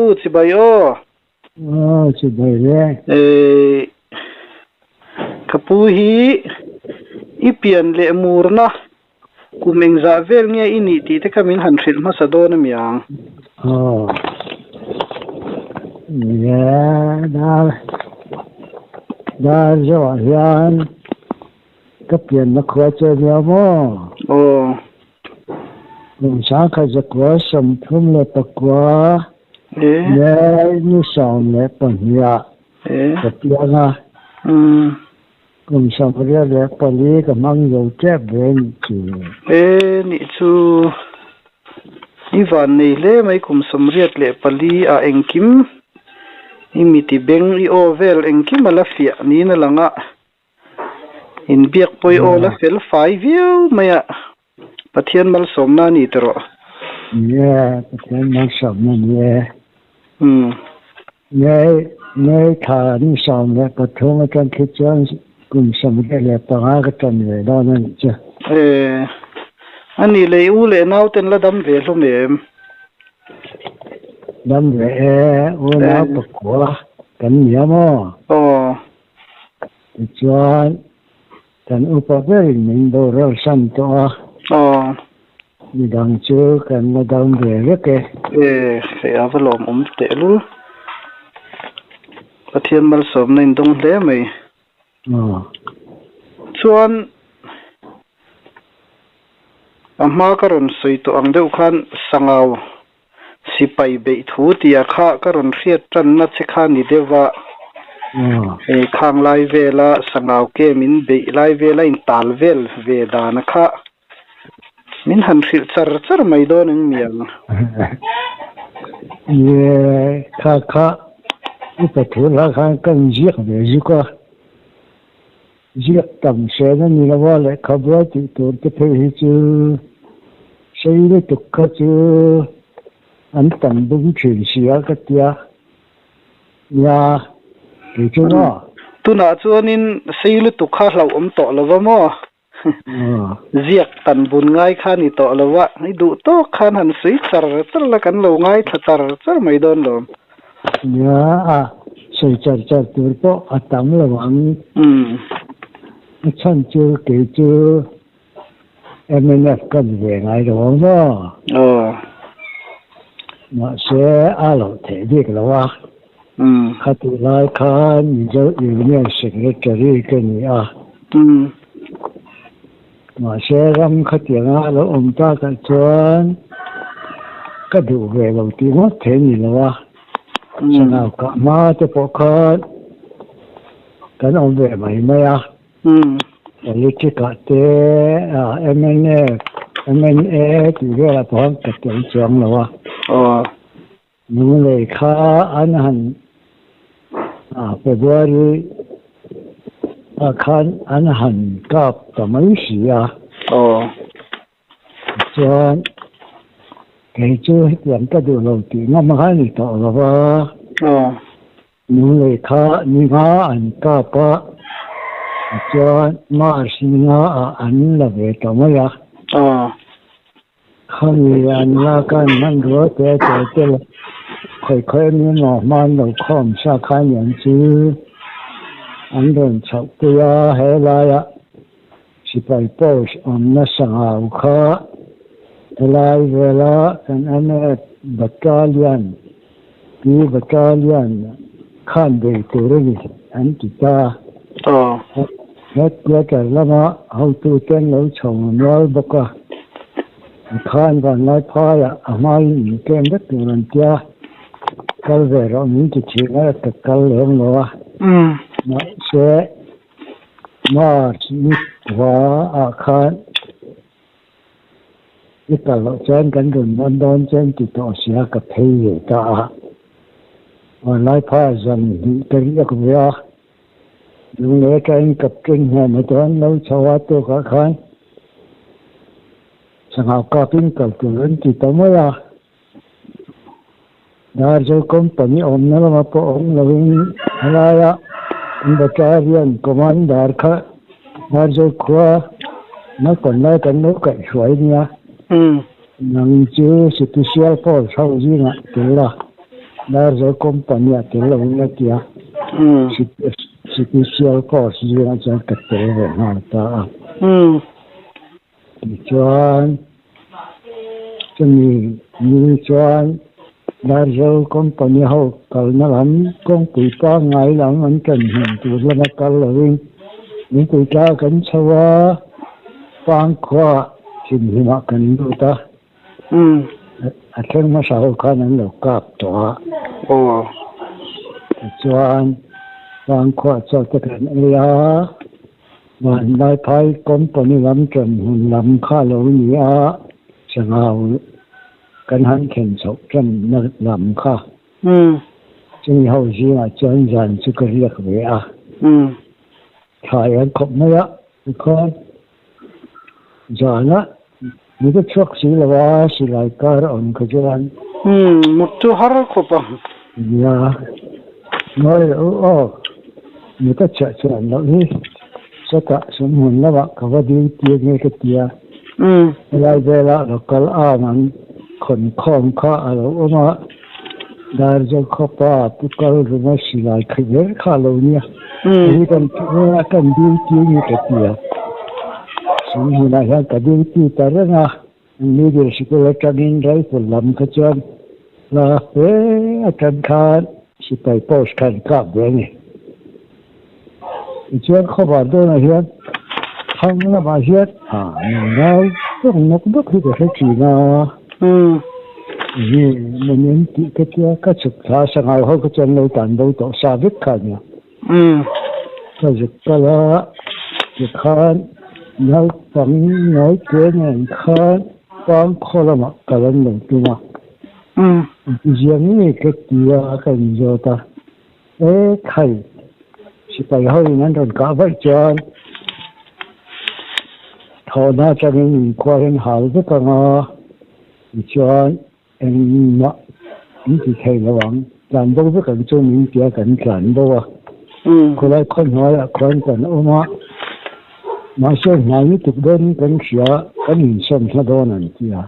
pu chibai aw. Aw chibai le. Eh, ka pu hi i pian leh murna kum engzah vel nge i nih tih te kha min han hrilh hmasa dawn a miang. Aw. Nia, dar dar zawhah hian ka pianna khua chu a nia maw? Aw. Kum 1939 May ni 12 ka piang a, kum 84 ka hmang zo tep ve nih chu. E nih chu i van nei hle mai kum 84 ah engkim i miti beng i aw vel engkim a la fiah niin a lang a, inbiak pawh i aw la fel fai viau mai a. Pathian malsawmna a ni ta rawh. Ni e, Pathian malsawmna a ni e. Umm. May, May thla ni 13 atang khi chuan kum 75 ka tan ve dawn a nih chu. E, a nih leh i u leh nau ten la dam ve hlawm em? Dam ve e, u nau pakua kan nia maw? Aw. Tichuan, Kan upa berin min boral san tawh a. Aw. Midang chu kan la dam ve vek e. E, hei a va lawmawm tehlul. Pathian malsawmna in dawng hle mai. Aw. Chuan a hma ka rawn sawi tawh ang deuh khan Sangau Sipai beih thu tia kha ka rawn hriat tanna che kha ni deuh va, he khang lai vela sangau ke min beih lai vela in tal vel ve dana kha min han hrilh char char mai dawn eng miang. Ye kha kha upa thu hla khan kan ziak ve zuk a, Ziak tam sen a ni lo a, lehkhabu a tih tur te phei hi chu sei lutuk kha chu an tam bum thin si a ka tia. Nia, kei chu maw? Tunah chuanin sei lutuk kha hlauhawm tawh lo va maw? Ziak tan bun ngai kha ni tawh lo va, i duh tawk khan han sawi char char la kan lo ngaithla char char mai dawn lo. Nia, a sawi char char tur pawh a tam lo ang. A chhan chu kei chu mnf ka ni ve ngai lo ang maw? Aw. Mahse a loh theih bik lo a. Khatih lai khan Mizo Union Secretary ka ni a. Mahse ram khatianga a lo awm takah chuan ka duh ve lo tih ngawt thei ni lo a, Sanau kah hma te pawh khan kan awm ve mai mai a, Politic ah te mnf, mna tih velah pawh khan ka tel chuang lo a. Lunglei kha an han February ah khan an han kap ta mai si a. Aw. Tichuan kei chu hetiang ka duh lo tih ngam kha a ni tawh lo va. Aw. Lunglei kha ni nga an kap a, tichuan March ni nga ah an la ve ta mai a. Aw. Khami an lak a hmanrua te a tel tel a, khawi khawi ami emaw hman lo khawm sa kha aniang chu an rawn chhoh pui a, he laia sipai post awmna sangau kha helai vela kan MF Battalion P Battalion khan bei tur a ni an ti ta. Headquarter lama hotuten lo chho nual bawk a, khan vanlai phaiah a hmain in tlem vek tur an tia, kal ve rawh min ti thin a, ka kal lem lo a. Mahse, March ni kua ah khan I kal loh chuan kan rawn dawn dawn che an ti tawh sia ka phei ve ta a. Vanlai pha zan hnih ka riak ve a, lunglei atangin captain hnenah chuan lo chho a tukah khan sangha kapin kal tur an ti ta mai a. Darzo company awmna lamah pawh awm loin helaia an battalion commander kha Darzo khua naupang lai kan lo kaihhruai nia. Nang chu Special Force ho zingah tel la. Darzo company ah tel lo in a ti a, Special Force zingah chuan ka tel ve nghal ta a. Tichuan chumi ni chuan Darzo company ho kalna lam kawngpui pangngai lam an ṭan hmun tur lama kal lovin Lungpui tla kan chho a, Pangkhua thimhlimah kan lut a. A thleng hmasa ho khan an lo kap tawh a. Tichuan Pangkhua chaw te kan ei a, Vanlaiphai company lam ṭan hmun lam kha a lo ni a, Sangau kan han thlen chhoh ṭanna lam kha. Chumi ho zingah chuan zan chu ka riak ve a. Thlai an khawp mai a, tikhian zana mit a chhuak si lo a, silai kar a awm kha chuan. Mut chu har khawp a. Nia, ngawi loh u aw, mit a chhiah chuan loh hi sawtah sumhmun lamah ka va dil tir nge ka ti a, helai vela local arm an khawn khawm kha a lo awm a. Darzo khawpa pu kal ruma silai kha ber kha a lo nia. Hei kan kan duty ni ka ti a. Chung hunah hian ka duty ta reng a. Middle sikul atangin rifle lam kha chuan hla fe atang khan sipai post khan kap ve a ni. Tichuan khawvar dawnah hian thang lamah hian nau tawng nawk nawk hi ka hre thin a. Ih min en tih ka tia ka chhuk thla sangau ho kha chuan lo tan bo tawh sa vek kha ania. Ka zuk kal a tikhan naupang ngawi te nen khan pangkhaw lamah kal an lo tum a. Ziang nge ka tia ka inzawt a. E khai, sipai ho in an rawn kah vaih chuan thawhna atangin inkhua hian hal vek ang a, tichuan engmah min ti thei lo ang, tlan bo vek ang chu min tia kan tlan bo a. Khawlai khaw hnuaiah khuan kan awm a, mahse hnai lutuk dawnin kan hria, kan insawn hla dawn an ti a.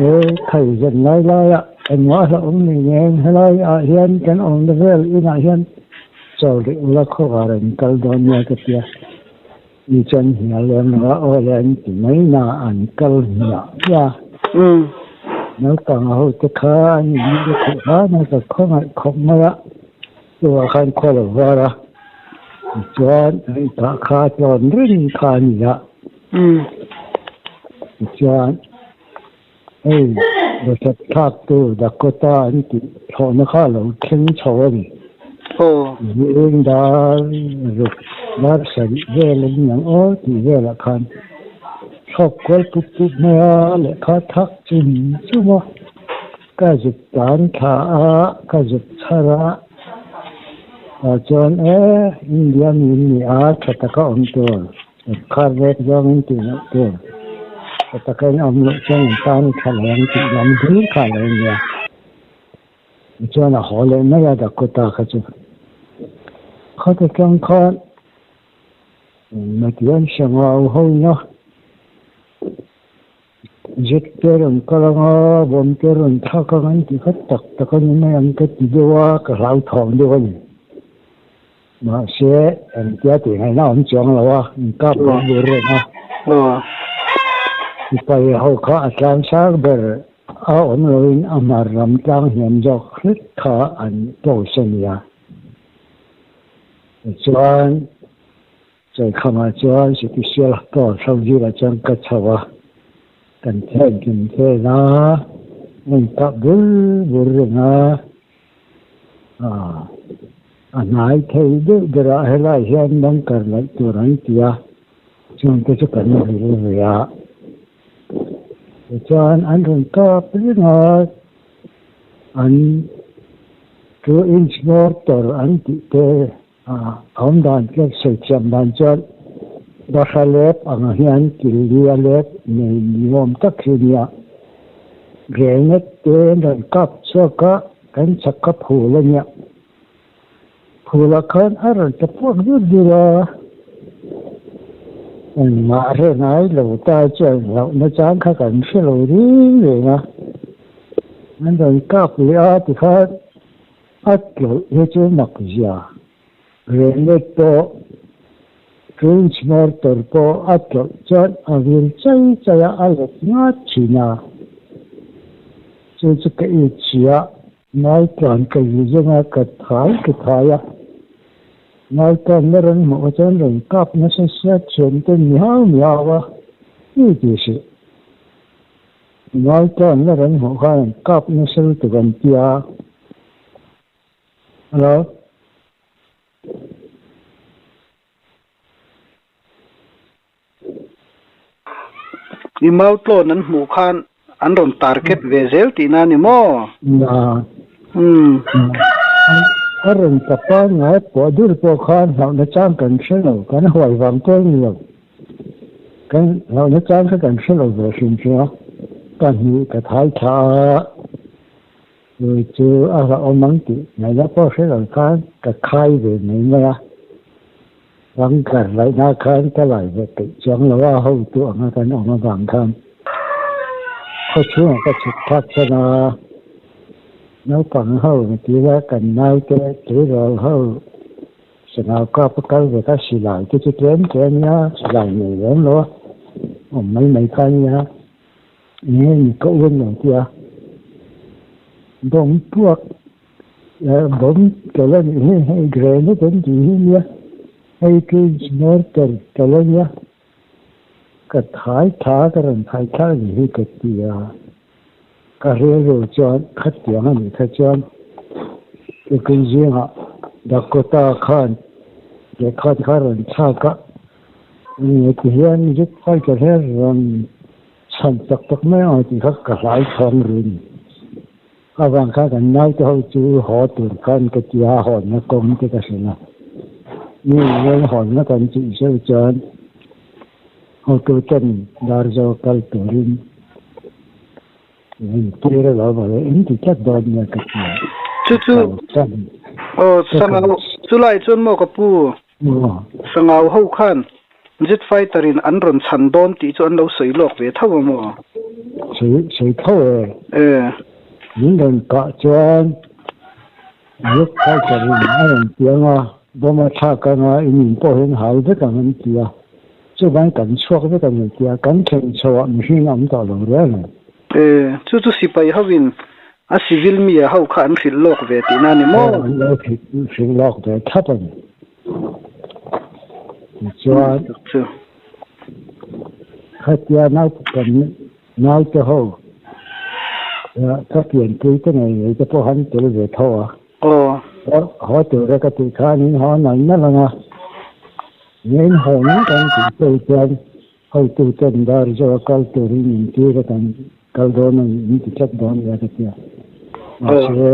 E khai zan lai laiah engmah hlauh awm ni nen helai ah hian kan awmna vel inah hian chawl rih ula khawvar an kal dawn nia ka tia mi chuan hnial lem lo a aw le an ti mai na an kal hniah hniah a naupang a hote kha an in la khuh hlan a ka khawngaih khawp mai a chuvah khan khaw lo var a tichuan an tah kha tlawn reng kha a ni a. Tichuan, hei Dawthat thlaktu Dakota an tih thlawhna kha a lo thleng chho a ni. Zing dar ruk dar sarih vel a ni ang aw tih velah khan thlawk kual pup pup mai a, lehkha thak chum chum a, ka zuk tan thla a, ka zuk chhar a, tah chuan e India mi in ni a, tha taka awm tur. Khar vek zawngin tih loh tur tha taka in awm loh chuan in tan tha lo ang tih lam hlir kha a lo nia. Tichuan a haw leh mai a Dakota kha chu. Khata tang khan Matian Sangau ho ina jet te rawn kal anga bomb te rawn thlak ang an ti kha tak tak a ni mai ang ka ti deuh a ka hlauthawng deuh a ni. Mahse, engtia tih ngaihna awm chuang lo a, in kap bur bur reng a. Sipai ho kha a tlang sang ber a awm loin a hmar lam tlang hniam zawk hret kha an post a nia. Tichuan, Chawikhamah chuan Sipisial post ho zirah chuan ka chho a, kan then kan then a, a inkap bur bur reng a. A hnai thei deuh berah helai hian bunker laih tur an ti a, chungte chu kan vil ve a. Tichuan an rawn kap reng a, an two inch mortar an tih te a awm dan tlem sawi thiam dan chuan bahra lep ang hian kil li a lep nei ni awm tak hi a nia. Grenade te an rawn kap chhuak a. Kan chak kha phul a nia. Phulah khan a rawn ta puak zut zut a. Engmah hre ngai lo ta chuan hlauhna chang kha kan hre lo reng reng a. An rawn kap leh a tikhan a tlawlh hi chu mak zia. Grenade pawh Trench mortar pawh a tlawlh chuan a vir chai chai a, a let ngat thin a. Chu chu ka it chhia. Ngaitlan ka zui zawng a, ka thai ka thai a. Ngaitlan na rawn hmuh chuan rawn kap nasa sia thian te mihau mihau a, mi ti hrih. Ngaitlan na rawn hmuh khan an kap nasa lutuk an ti a. Hello. I mau tlawn an hmuh khan an rawn target ve zel tihna a ni maw? Na. A rawn ta pangngai pawh dur pawh khan hlauhna chang kan hre lo, kan huai vang kual ni lo. Kan hlauhna chang kha kan hre lo ve hrim hrim a, ka hnih ka thai thla a. Chu chu a hlauhawm ang tih ngaihna pawh hre lo khan ka khai ve mai mai a, bunker laihna khan ka lai ve peih chuang lo a, hotu anga kan awm avang khan khaw chhungah ka chhuk phak chuan a, naupang ho tila kan naute tleirawl ho Sangau kap a kal ve kha silai te chu tlem tlem nia, silai nei lem lo a, awm mai mai kha nia. Nge ni ka ur lo tia bawm puak bawm tel a nih hi hei granite an tih hi nia hei chu mortar tel a nia ka thai tha ka rawn thai thla a nih hi ka ti a ka rilru chuan khatiang a nih kha chuan tukin zingah Dakota khan lehkha te kha rawn thlak a nge ti hian zet fighter hian rawn Chhan tak tak mai ang tih kha ka hlai thawng rin. Avang kha kan naute ho chu haw tur khan ka ti a, hawnna kawng te ka hrilh a. Mi engemaw hawnna kan tih zeuh chuan hotu ten Darzo kal turin min tir a lo vawlh a, in ti tlat dawn nia ka ti a. Chu chu aw Sangau chulai chuan maw ka pu? Sangau ho khan Jet fighter in an rawn chhan dawn tih chu an lo sawi lawk ve tho a maw? Sawi sawi tho e. E. Min rawn kah chuan jet fighter in a rawn piang a, bomb a thlak anga in in pawh hian hal vek ang an ti a, chuvang kan chhuak vek ang an ti a, kan thlen chho ah mihring a awm tawh lo reng ang. E, chu chu sipai ho in a civil mi a ho kha an hrilh lawk ve tihna a ni maw? E, an lo hrilh lawk ve thlap a ni. Tichuan khatia naupang naute ho ka pianpui te ngei ngei te pawh han tel ve tho a. Haw tura ka tih khan in haw nal nal ang a, in haw ngawt ang tih pawh chuan hotu ten dar zawh a kal turin in tir a kan Kal dawn a ni, min ti tlat dawn nia ka tia. Mahse,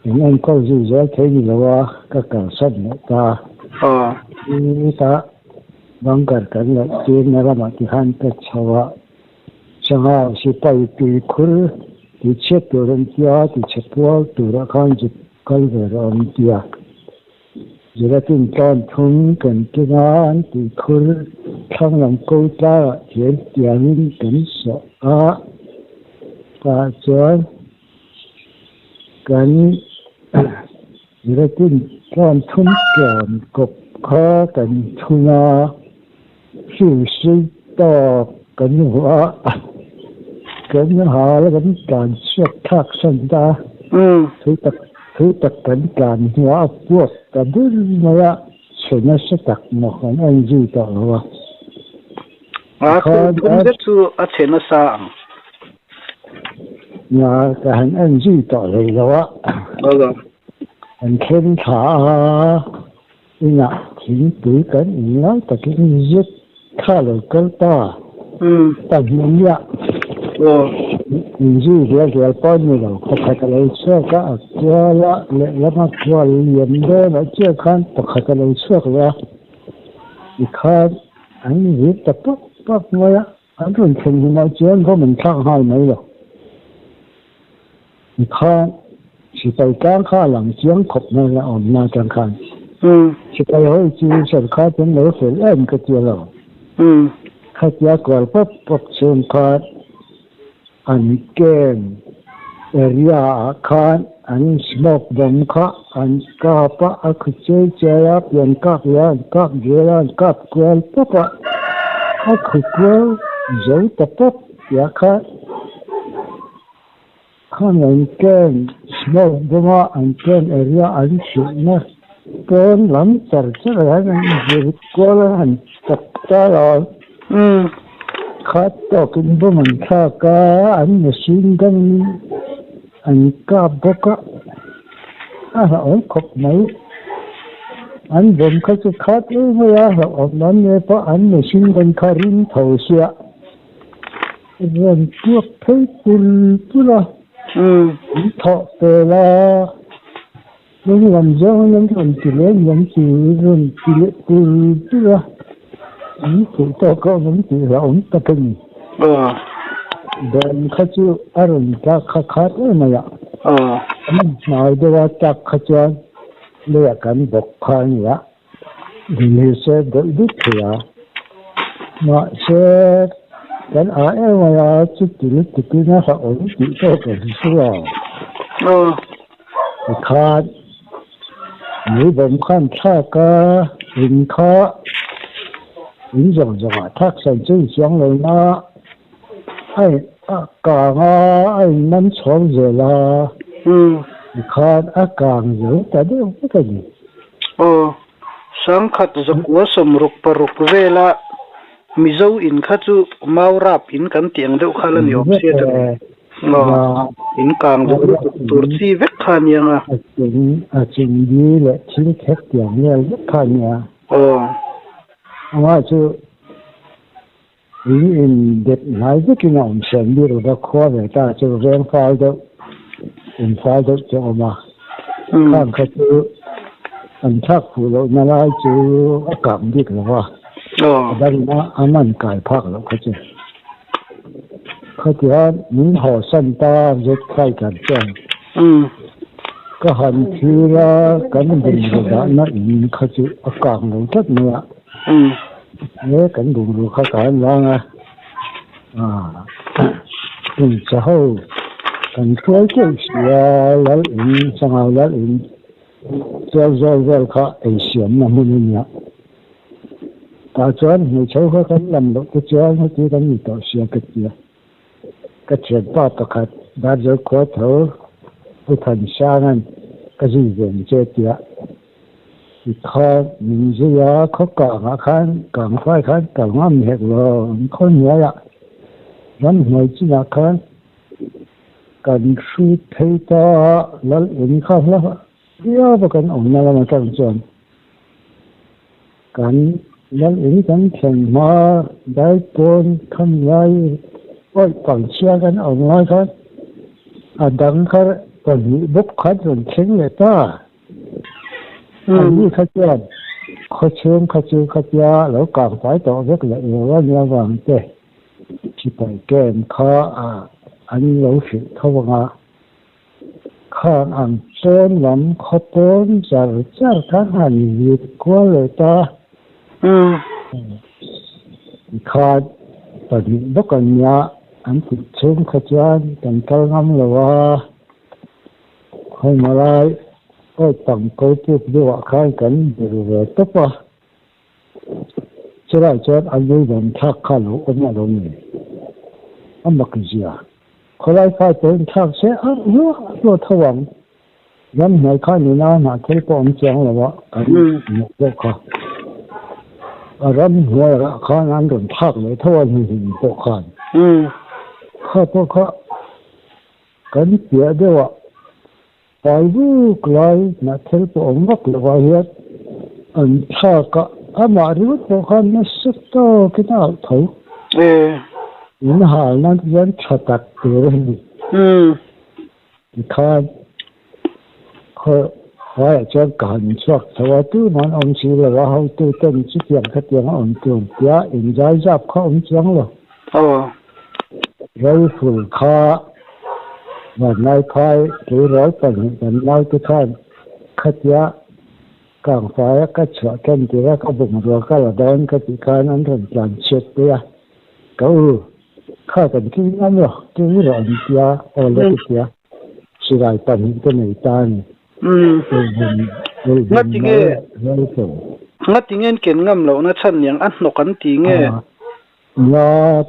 min enkawl zui zel thei ni lo a, ka kalsan leh ta. Hetah bunker kan laih tirna lamah tikhan ka chho a, sangha sipai tuikhur tichhiat tur an tia, tichhe pual turah khan zuk kal ve rawh an tia. Gelatin tlawn thum kan keng a, an tuikhur thlang lam ko tlangah thian tiangin kan sawh a, tah chuan kan gelatin tlawn thum tlawn kawp kha kan thun a, hriu sei tawk kan vuah a, kan hal a kan tlan chhuak thlak san ta a, thui tak thui tak kan tlan hnuah a puak ta dur mai a, chhe nasa tak maw kan en zui tawh lo a. A thum zet chu a chhe nasa ang. Nia, ka han en zui tawh hlei lo a. Kan thleng thla a. Inah thingpui kan in lai takin zet kha lo kal ta. Ta hmuhmiah inzui rial rial pawh ni lo, pakhat a lo chhuak a, a kual a, lehlam a kual liam dawn ah chiah khan pakhat a lo chhuak leh a, tikhan an vir ta pap pap mai a, an rawn thlen hunah chuan bawm an thlak nghal mai lo. Tikhan sipai tlang kha a lang chiang khawp mai a awmna atang khan. Sipai ho chu sorkar chu an lo fel em ka tia lo. Khatia kual pawp pawp chhung khan an ken. Area ah khan an smoke bomb kha an kap a, a khu chei chei a, pian kak leh a an kap zel a, an kap kual pawp a, a khu kual zo ta pawp tih ah khan khami an camp smoke bomb a an camp area an hrilhna pawn lam char char ah hian an inzir kual a han chak ta lo. Khat tawkin bomb an thlak a, an machine gun an kap bawk a, a hlauhawm khawp mai. An bomb kha chu khat em mai a, hlauhawm nan nge pawh an machine gun kha ring tho sia rawn puak phei pul pul a, an thawh pel a. Eng lam zawngin an rawn ti leh eng lam chu rawn ti leh pur pur a, an fuh tawk a awm tih hlauhawm tak a ni. Bawm kha chu a rawn tlak kha khat em mai a, an hnai deuh a tlak kha chuan leiah kan bawk kha a ni a, ni se dawih dut thei a, mahse kan ah em mai a, chuti lutukin a hlauhawm tih pawh kan hria. Tikhan meibawm khan thlak a, in kha in zawng zawng ah thlak san chu in chuang lo na a in a kang a, a in man chhawng zel a, tikhan a kang zo ta deuh vek a ni. Aw, sangkhat zakua 66 vela Mizo in kha chu Maurap in kan tih ang deuh kha la ni awm sia chu. Aw, in kang duh lutuk tur chi vek kha a nia nga. A chung a chung di leh thil khek tiang vel vek kha a nia. Aw. Amah chu in in dep hnai vekin a awm siam bik lova khua ve ta chu veng fal deuh in fal deuh chu a awm a. Khang kha chu an thlak fuh lohna lai chu a kang bik lova. A dangin a man kai phak loh kha chu. Khatihan min haw san ta zet khai kan chuan ka han thlir a, kan bungraw dahna in kha chu a kang lo tlat mai a. He kan bungraw kha ka han lang a, hmeichhe ho kan hruai teuh si a, lal in sangau lal in chuan zawl vel kha ei siamna hmun a nia. Tah chuan hmeichhe ho kha kan lam loh te chuan heti kan ni tawh sia ka ti a. Ka thianpa pakhat Darzo khua tho Pu Thansanga'n ka zui ve ang che tia tikhan min zui a, khaw kangah khan kang fai khan kal ngam hek lo an khaw hnuaiah ramhnuai chinah khan kan hrut phei ta a, lal in kha hla viau a kan awmna lam atang chuan. Kan lal in kan thlen hma dai pawn kham lai awih pangchhia kan awm lai khan a dang kha pahnih bawk khat rawn thleng leh ta. Anni kha chuan khawchhung kha chu khatia lo kang fai tawh vek leh lo a nia vang te sipai camp kha an lo hrilh tho ang a. Khang ang pawn lam khaw pawn char char khan han vit kual leh ta. Tikhan pahnih bawk an nia, an tih chhung kha chuan kan kal ngam lo a. Khawima lai awi pang ko puk deuhah khan kan bir ve tawp a. Chulai chuan a nuivawn thlak kha lo awm a lo ni. A mak zia. Khawlai fai pawhin thlak se a hluah hluah tho ang. Ramhnuai kha nuna hnah thil pawh awm chiang lo a kan hmuh pawh kha. A ramhnuai ah khan an rawn thlak leh tho a hnuhnun pawh khan. Kha pawh kha kan piah deuh ah Pai buk lai hnah thil pawh awm vak lo ah hian an thlak a, amah ringawt pawh khan nasa tawkin a auh tho. In hal nan hian tha tak tur a ni. Tikhan khaw hnuaiah chuan ka han chhuak tho a, tuman awm si lo a, hotu ten chutiang khatiang a awm tur tia inzai zap kha awm chuang lo. Rifle kha Vanlaiphai tleirawl pahnih kan naute khan khatia kangfaia ka chhuah ṭan tir a, ka bungrua ka la dawn ka tih khan an rawn tlan chhiat pui a, ka u kha kan kil ngam lo, kil rawh an tia, aw le ka tia. Silai pahnih ka nei ta a ni. Ngati nge ngati nge an ken ngam lohna chhan niang a hnawk an ti nge? Nia,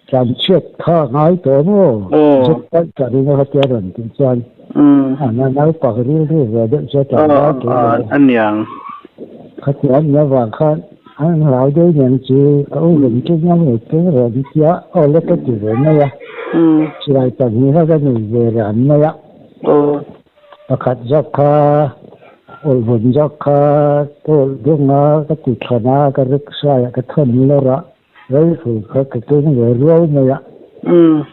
tlan chhiat kha a ngai tawh maw? Zet paih ka ring a khatia rawn tih chuan a naupang rilru ve deuh chu a tlan lai tur a ni. A niang. Khatia an nih avang khan an hlau deuh niang chu ka u rawn keng a maw keng rawn tia aw le ka ti ve mai a. Silai pahnih kha ka nei ve ran mai a. Pakhat zawk kha awlhmun zawk kha ka awlh dung a, ka ti thawn a, ka rickshaw ah ka thawn lawr a, rifle kha ka keng ve ruau mai a.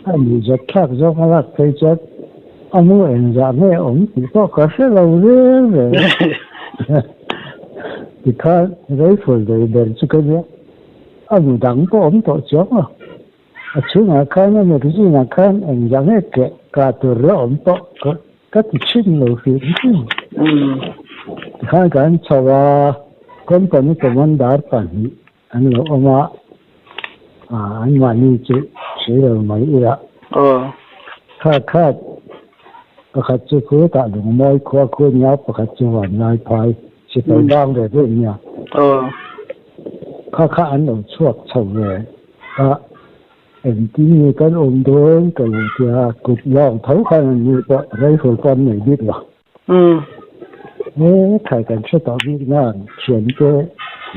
A ni zet thlak zawng a lak phei chuan a mu engzah nge awm tih pawh ka hre lo reng reng. Tikhan rifle nei ber chu ka nia, a mu dang pawh awm tawh chuang lo. A chhungah khan a magazine-ah khan engzah nge keh kah tur la awm pawh ka ti chhin lo hrim hrim. Tikhan kan chho a, company commander pahnih an lo awm a, anmahni chu hre lo mai ila. Kha khat pakhat chu khutah lungmawi khua khu a nia, pakhat chu Vanlaiphai sipai bang ve ve a nia. Kha kha an lo chhuak chho ve. A engtin nge kan awm dawn ka lo ti a, kut lawng tho khan an ni pawh rifle pawh an nei bik lo. He thai kan hre tawh bik nan thiante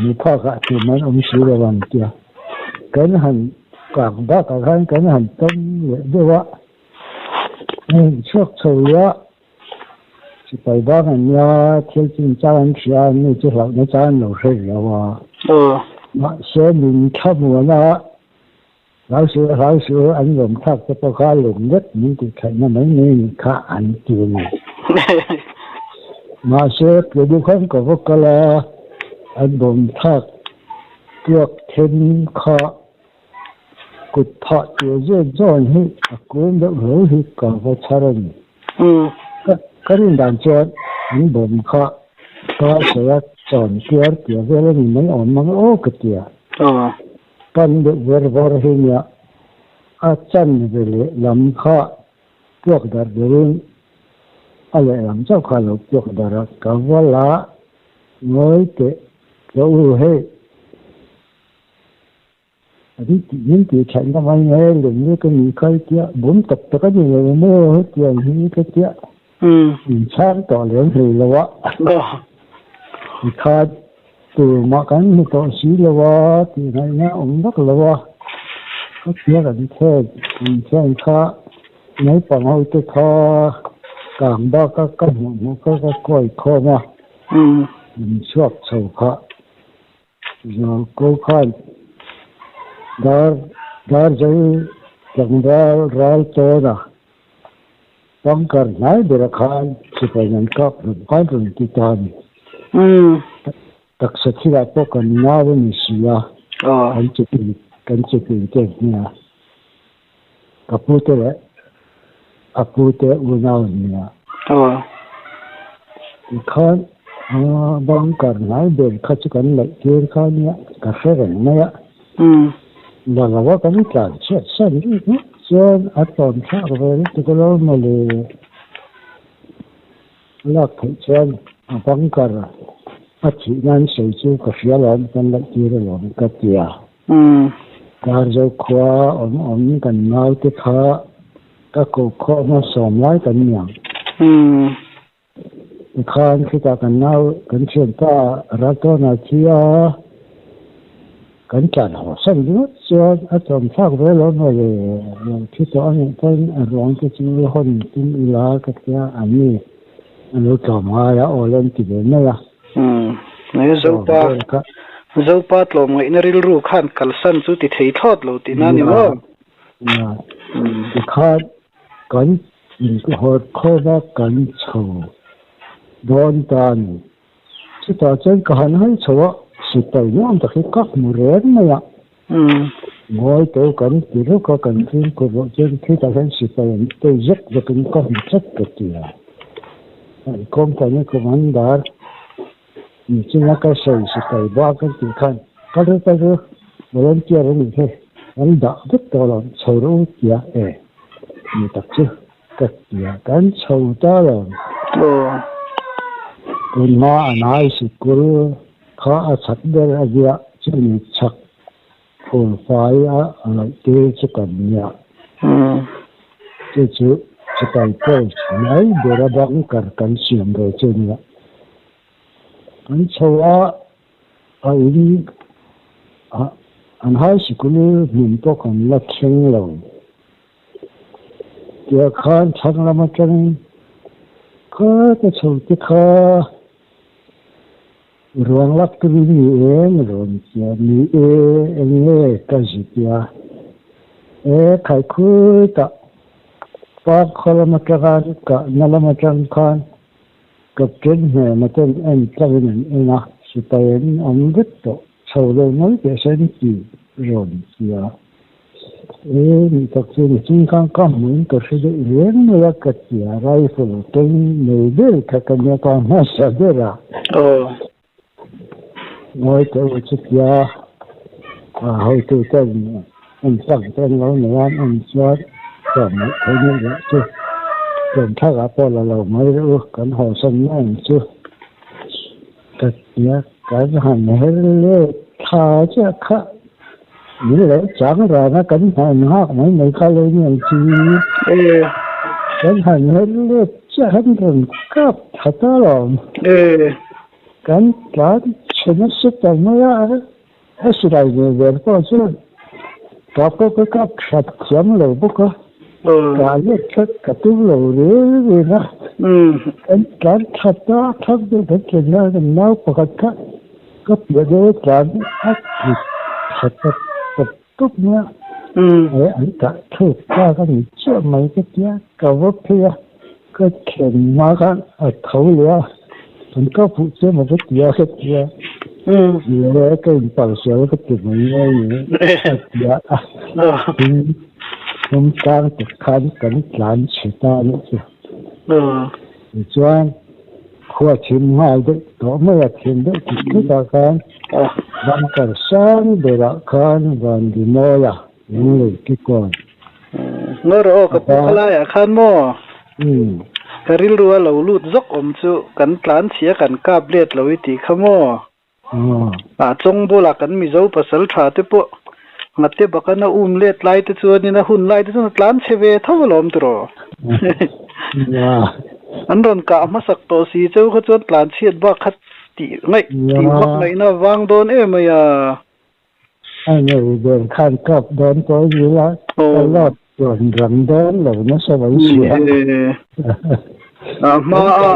mi phak ah tum an awm si lo ang tia kan han kak bakah khan kan han tawm leh deuh a, hei chhuak chho leh a Sipai bang an nia, thil chin chang an hria a, mi chu hlauhna chang an lo hre lo a. Mahse min thlamuan a, hlau suh hlau suh an lawm thlak te pawh kha lung vek min tih theihna mai mai nih kha an ti a ni. Mahse Pudukhan ka va kal a, an bawm thlak puak then kha Kut phah tur zet zawn hi a kung deuh hle hi ka va chhar a ni. Ka rin dan chuan an bawm kha ka sawi a chawn kiar tia vel a ni mai awm mang aw ka ti a. Pan deuh ver vawr hi nia a chan ve leh lam kha puak darh deuhin a lehlam chauh kha a lo puak darh a, ka va la ngawi teh ka u hei. Min tih thatna mai nge lem nge ka nih kha i tia, bum tak tak a ni lo maw hetiang hi ka tia, min chhang tawh lem hlei lo a, tikhan turmah kan hmu tawh si lo a tih ngaihna a awm vak lo a, ka tia kan thlen min thlen kha naupang ho te kha kang bak a ka hmuh hmuh kha ka kawi khawm a, min chhuak chho kha. Zalko khan dar Darzo tlangval ral tawn a bunker hnai bera khan sipai an kap hlawm khan rawn ti ta a ni. Taksa thilah pawh kan nau a ni si a, kan chepin kan chepin te nia. Ka pute leh a pute unau an nia. Tikhan bunker hnai ber kha chu kan laih tir kha nia ka hre reng mai a. La lo a kan tlan chhiat san rih ngawt chuan a tlawn thlak ve lutuk alo mawle. A lak theih chuan a bunker a thih nan sawi chu ka hria alawm kan laih tir alawm ka ti a. Darzo khua awm awm kan naute kha ka ko khawh hmasawm lai kan ni ang. Tikhan khitah kan nau kan thianpa Raltawna thi a, kan tlan haw san ringawt chuan a tlawm thlak ve lo mawle, lo thi tawh a nih pawhin a ruang te chu hawn tum ila ka tia an ni an lo tlawm ngai a, aw le an ti ve mai a. Zopa Zopa tlawmngaihna rilru khan kalsan chu ti thei thlawt lo tihna a ni maw? Tikhan kan inhawt khawm a, kan chho dawn ta a ni. Chutah chuan ka han hawi chho a, sipai nuam tak hi ka hmu reng mai a. Ngawi tawh kan ti ruk a, kan fimkhur loh chuan khitah hian sipai an tei zek zekin ka hmu tlat ka ti a. An company commander nichina ka sawi sipai bak an tih khan kal ru kal ru volunteer a nih hi an dah vek tawh lo chho rawh u tia e ni tak chu. Ka tia kan chho ta lo. Aw. Tun hma an high sikul kha a chak ber a ziah chumi chak phur fai a laih tir chu kan nia. Chu chu sipai post mai bera bunker kan siam ve chu nia. Kan chho a a in an high sikul hmun pawh kan la thleng lo. Tiah khan chhak lam atangin khata chho te kha ruang lak turin ni em rawn tia ni e eng nge ka zi tia e khaikhui tah park khaw lam atanga kahna lam atang khan Captain hnena ten en tlangin an en a, sipai an awm vek tawh chho lo mai teh se an ti rawn tia. E nih tak chu ni chung khan ka hmuin ka hre deuh reng mai a ka tia, rifle keng nei ber kha ka nia ka hmasa ber a. Aw. Ngawi teh u chutia hotu ten en tlang te an lo nei a, an chuan tlawm loh theih neuh loh chu tlawm thlakah pawh la lo mai reuh u, kan hawsan mai ang chu ka tia kan han her let thla chiah kha min lo chang ran a kan han nghak mai mai kha lo ni ang chi kan han her let chiah han rawn kap tha ta lawm. Kan tlan chhe nasa ta mai a, a silai ve vel pawh chuan kap pawh ka kap that thiam lo bawk a, kah let kha ka tum lo reng reng a, kan tlan that a, thak deuh kan thlen hian kan nau pakhat kha ka piah deuh a tlan a tlu that ta tawp tawp mai a, he an kah thluk tlak a ni chiah mai ka tia ka va phei a. Ka thlen hma khan a tho leh a, an ka fuh che maw ka ti a ka ti a, ni e ka inpalsual ka ti mai mai ni a ti a, tin hnung tlang te khan kan tlan chhe ta a nih chu. Tichuan khua thim nghal deuh tawh mai a, thim deuh tih thutah khan bunker sang berah khan Vanrimawia Lunglei kikawn. Ngaw rawh aw ka pu khalaiah khan maw? Ka rilru a lo lut zawk awm chu kan tlan chhia kan kap let lo i tih kha maw? Ah chawng bulah kan Mizo pasal tha te pawh ngate bakana um let lai te chuanin a hun lai te chuan a tlan chhe ve tho alawm tiraw? An rawn kah hmasak tawh si cheu kha chuan tlan chhiat bak kha tih ngaih tih vak ngaihna vang dawn em mai a. A nei ber khan kap dawn pawh a ni a, ka lawt rawn rang dawn lo nasa mai sia. A hma a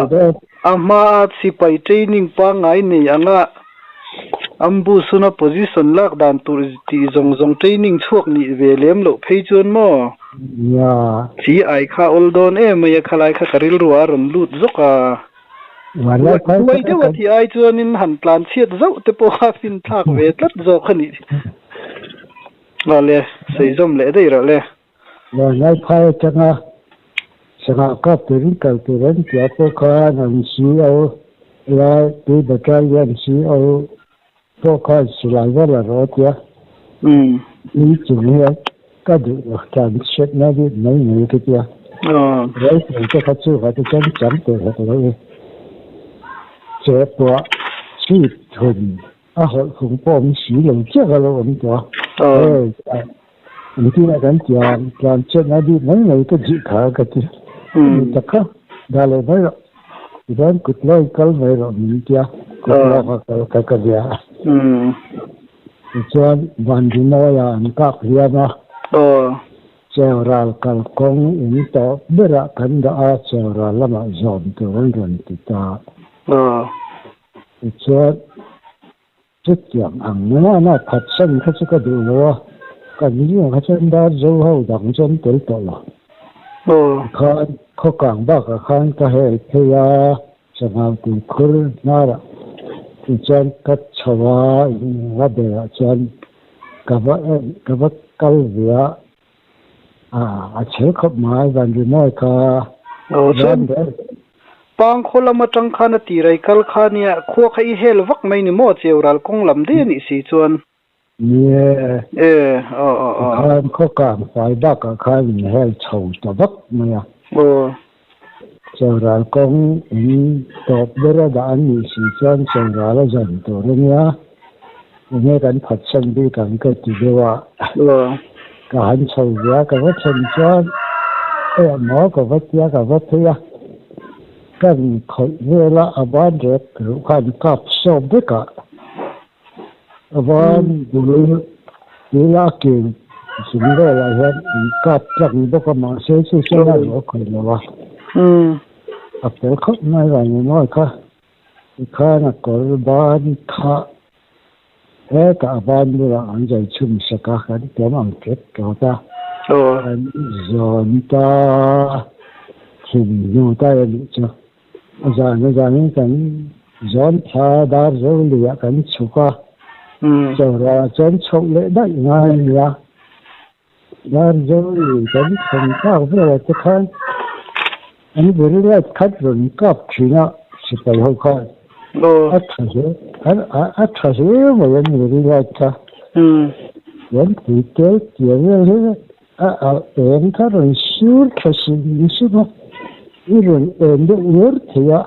a hma a sipai training pangngai nei anga ambush huna position lak dan tur tih zawng zawng training chhuak nih ve lem loh phei chuan maw? Chi ai kha awl dawn em mai a, khalai kha ka rilru ah a rawn lut zawk a. Huai deuh a tih ai chuanin han tlan chhiat zauh te pawh a fin thlak ve tlat zawk a nih. Aw le, sawi zawm leh daih rawh le. Vanlai phai atanga sangha kap turin kal tur an tia pawh khan an CO lai tui battalion CO pawh khan silai va la rawh a tia. Ni chung hian ka duh lo tlan chhiatna bik mai mai ka tia. Rifle te kha chu kha te chuan chang tur hek lo i. Che pawh chhip thun a hawlh phung pawh awm si lo chiah ka lo awm tawh a. Hei engtin ah kan tia tlan chhiatna bik mai mai ka zih kha ka ti. Ni tak kha dah leh mai rawh. Tichuan kut lawi kal mai rawh min tia kut lawka kal kha ka bia a. Tichuan Vanrimawiah an kak hliam a, Cheural kalkawng in tawp berah kan dah a, Cheural lamah zawm tur an rawn ti ta. Tichuan chutiang ang nana phatsan kha chu ka duh lo a, kan zingah kha chuan dar zo ho dang chu an tel tawh lo. Tikhan khawkang bakah khan ka hel phei a. Sangha tuikhur hnarah tichuan ka chho a, va berah chuan ka va en ka va kal ve a, a chhel khawp mai van rimawi kha. Aw chuan Pangkhaw lam atang khan a tirai kal kha nia khua kha i hel vak mai ni maw Cheural kawng lam daih a nih si chuan. Ni e. E, aw aw aw. Khan khaw kang fai bakah khan in hel chho ta vak mai a. Aw. Choral kawng in tawp bera dah an nih si chuan choral a zan tur a nia. Enge kan phatsan bik ang ka ti deuh a. Aw. Ka han chho ve a, ka va thlen chuan eh maw ka va tia ka va phei a. Kan khawih vel a, a ban rek ruh kha an kap sawp vek a. A ban bul tila a kil zung velah hian an kap tlang bawk a, mahse chu chuan a ruah khawih lo a. A fel khawp mai vang ni mawi kha. Tikhan a kawr ban kha hetah a ban bulah an zai chhum sak a, kan tlawm ang tep tawt a. Kan zawn ta thin hnu ta e nih chu. A zan a zanin kan zawn thla dar zo luiah kan chhuk a, chawrah chuan chhoh leh daih ngai a ni a. Dar zo lui kan thlen tak velah te khan an very light khat rawn kap thin a, sipai ho khan a tha hle a tha hle mai an very light kha. Chuan tui tel tia vel hi A alh eng kha rawn sur tha sim sim a, i rawn en deuh uar thei a,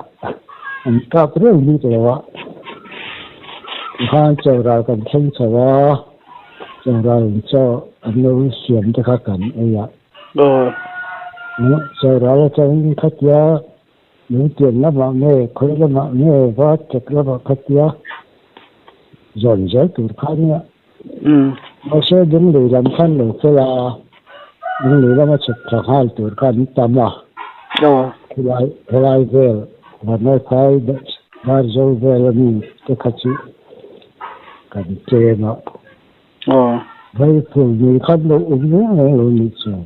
an kap reng bik lo a. Tikhan chawral kan thleng chho a, chawral in chaw an lo siam te kha kan ei a. Chawral atangin khatia lungtian lamah nge khawi lamah nge va tek lamah khatia zawn zel tur kha nia. Mahse Dinglei lam khan lo fel a, Dinglei lama chhuk thla nghal tur kha an tam a. Helai helai vel Vanlaiphai Darzo vel a mi te kha chu kan tlem a. Vaiphul nei khan lo awm reng reng lo nih chuan.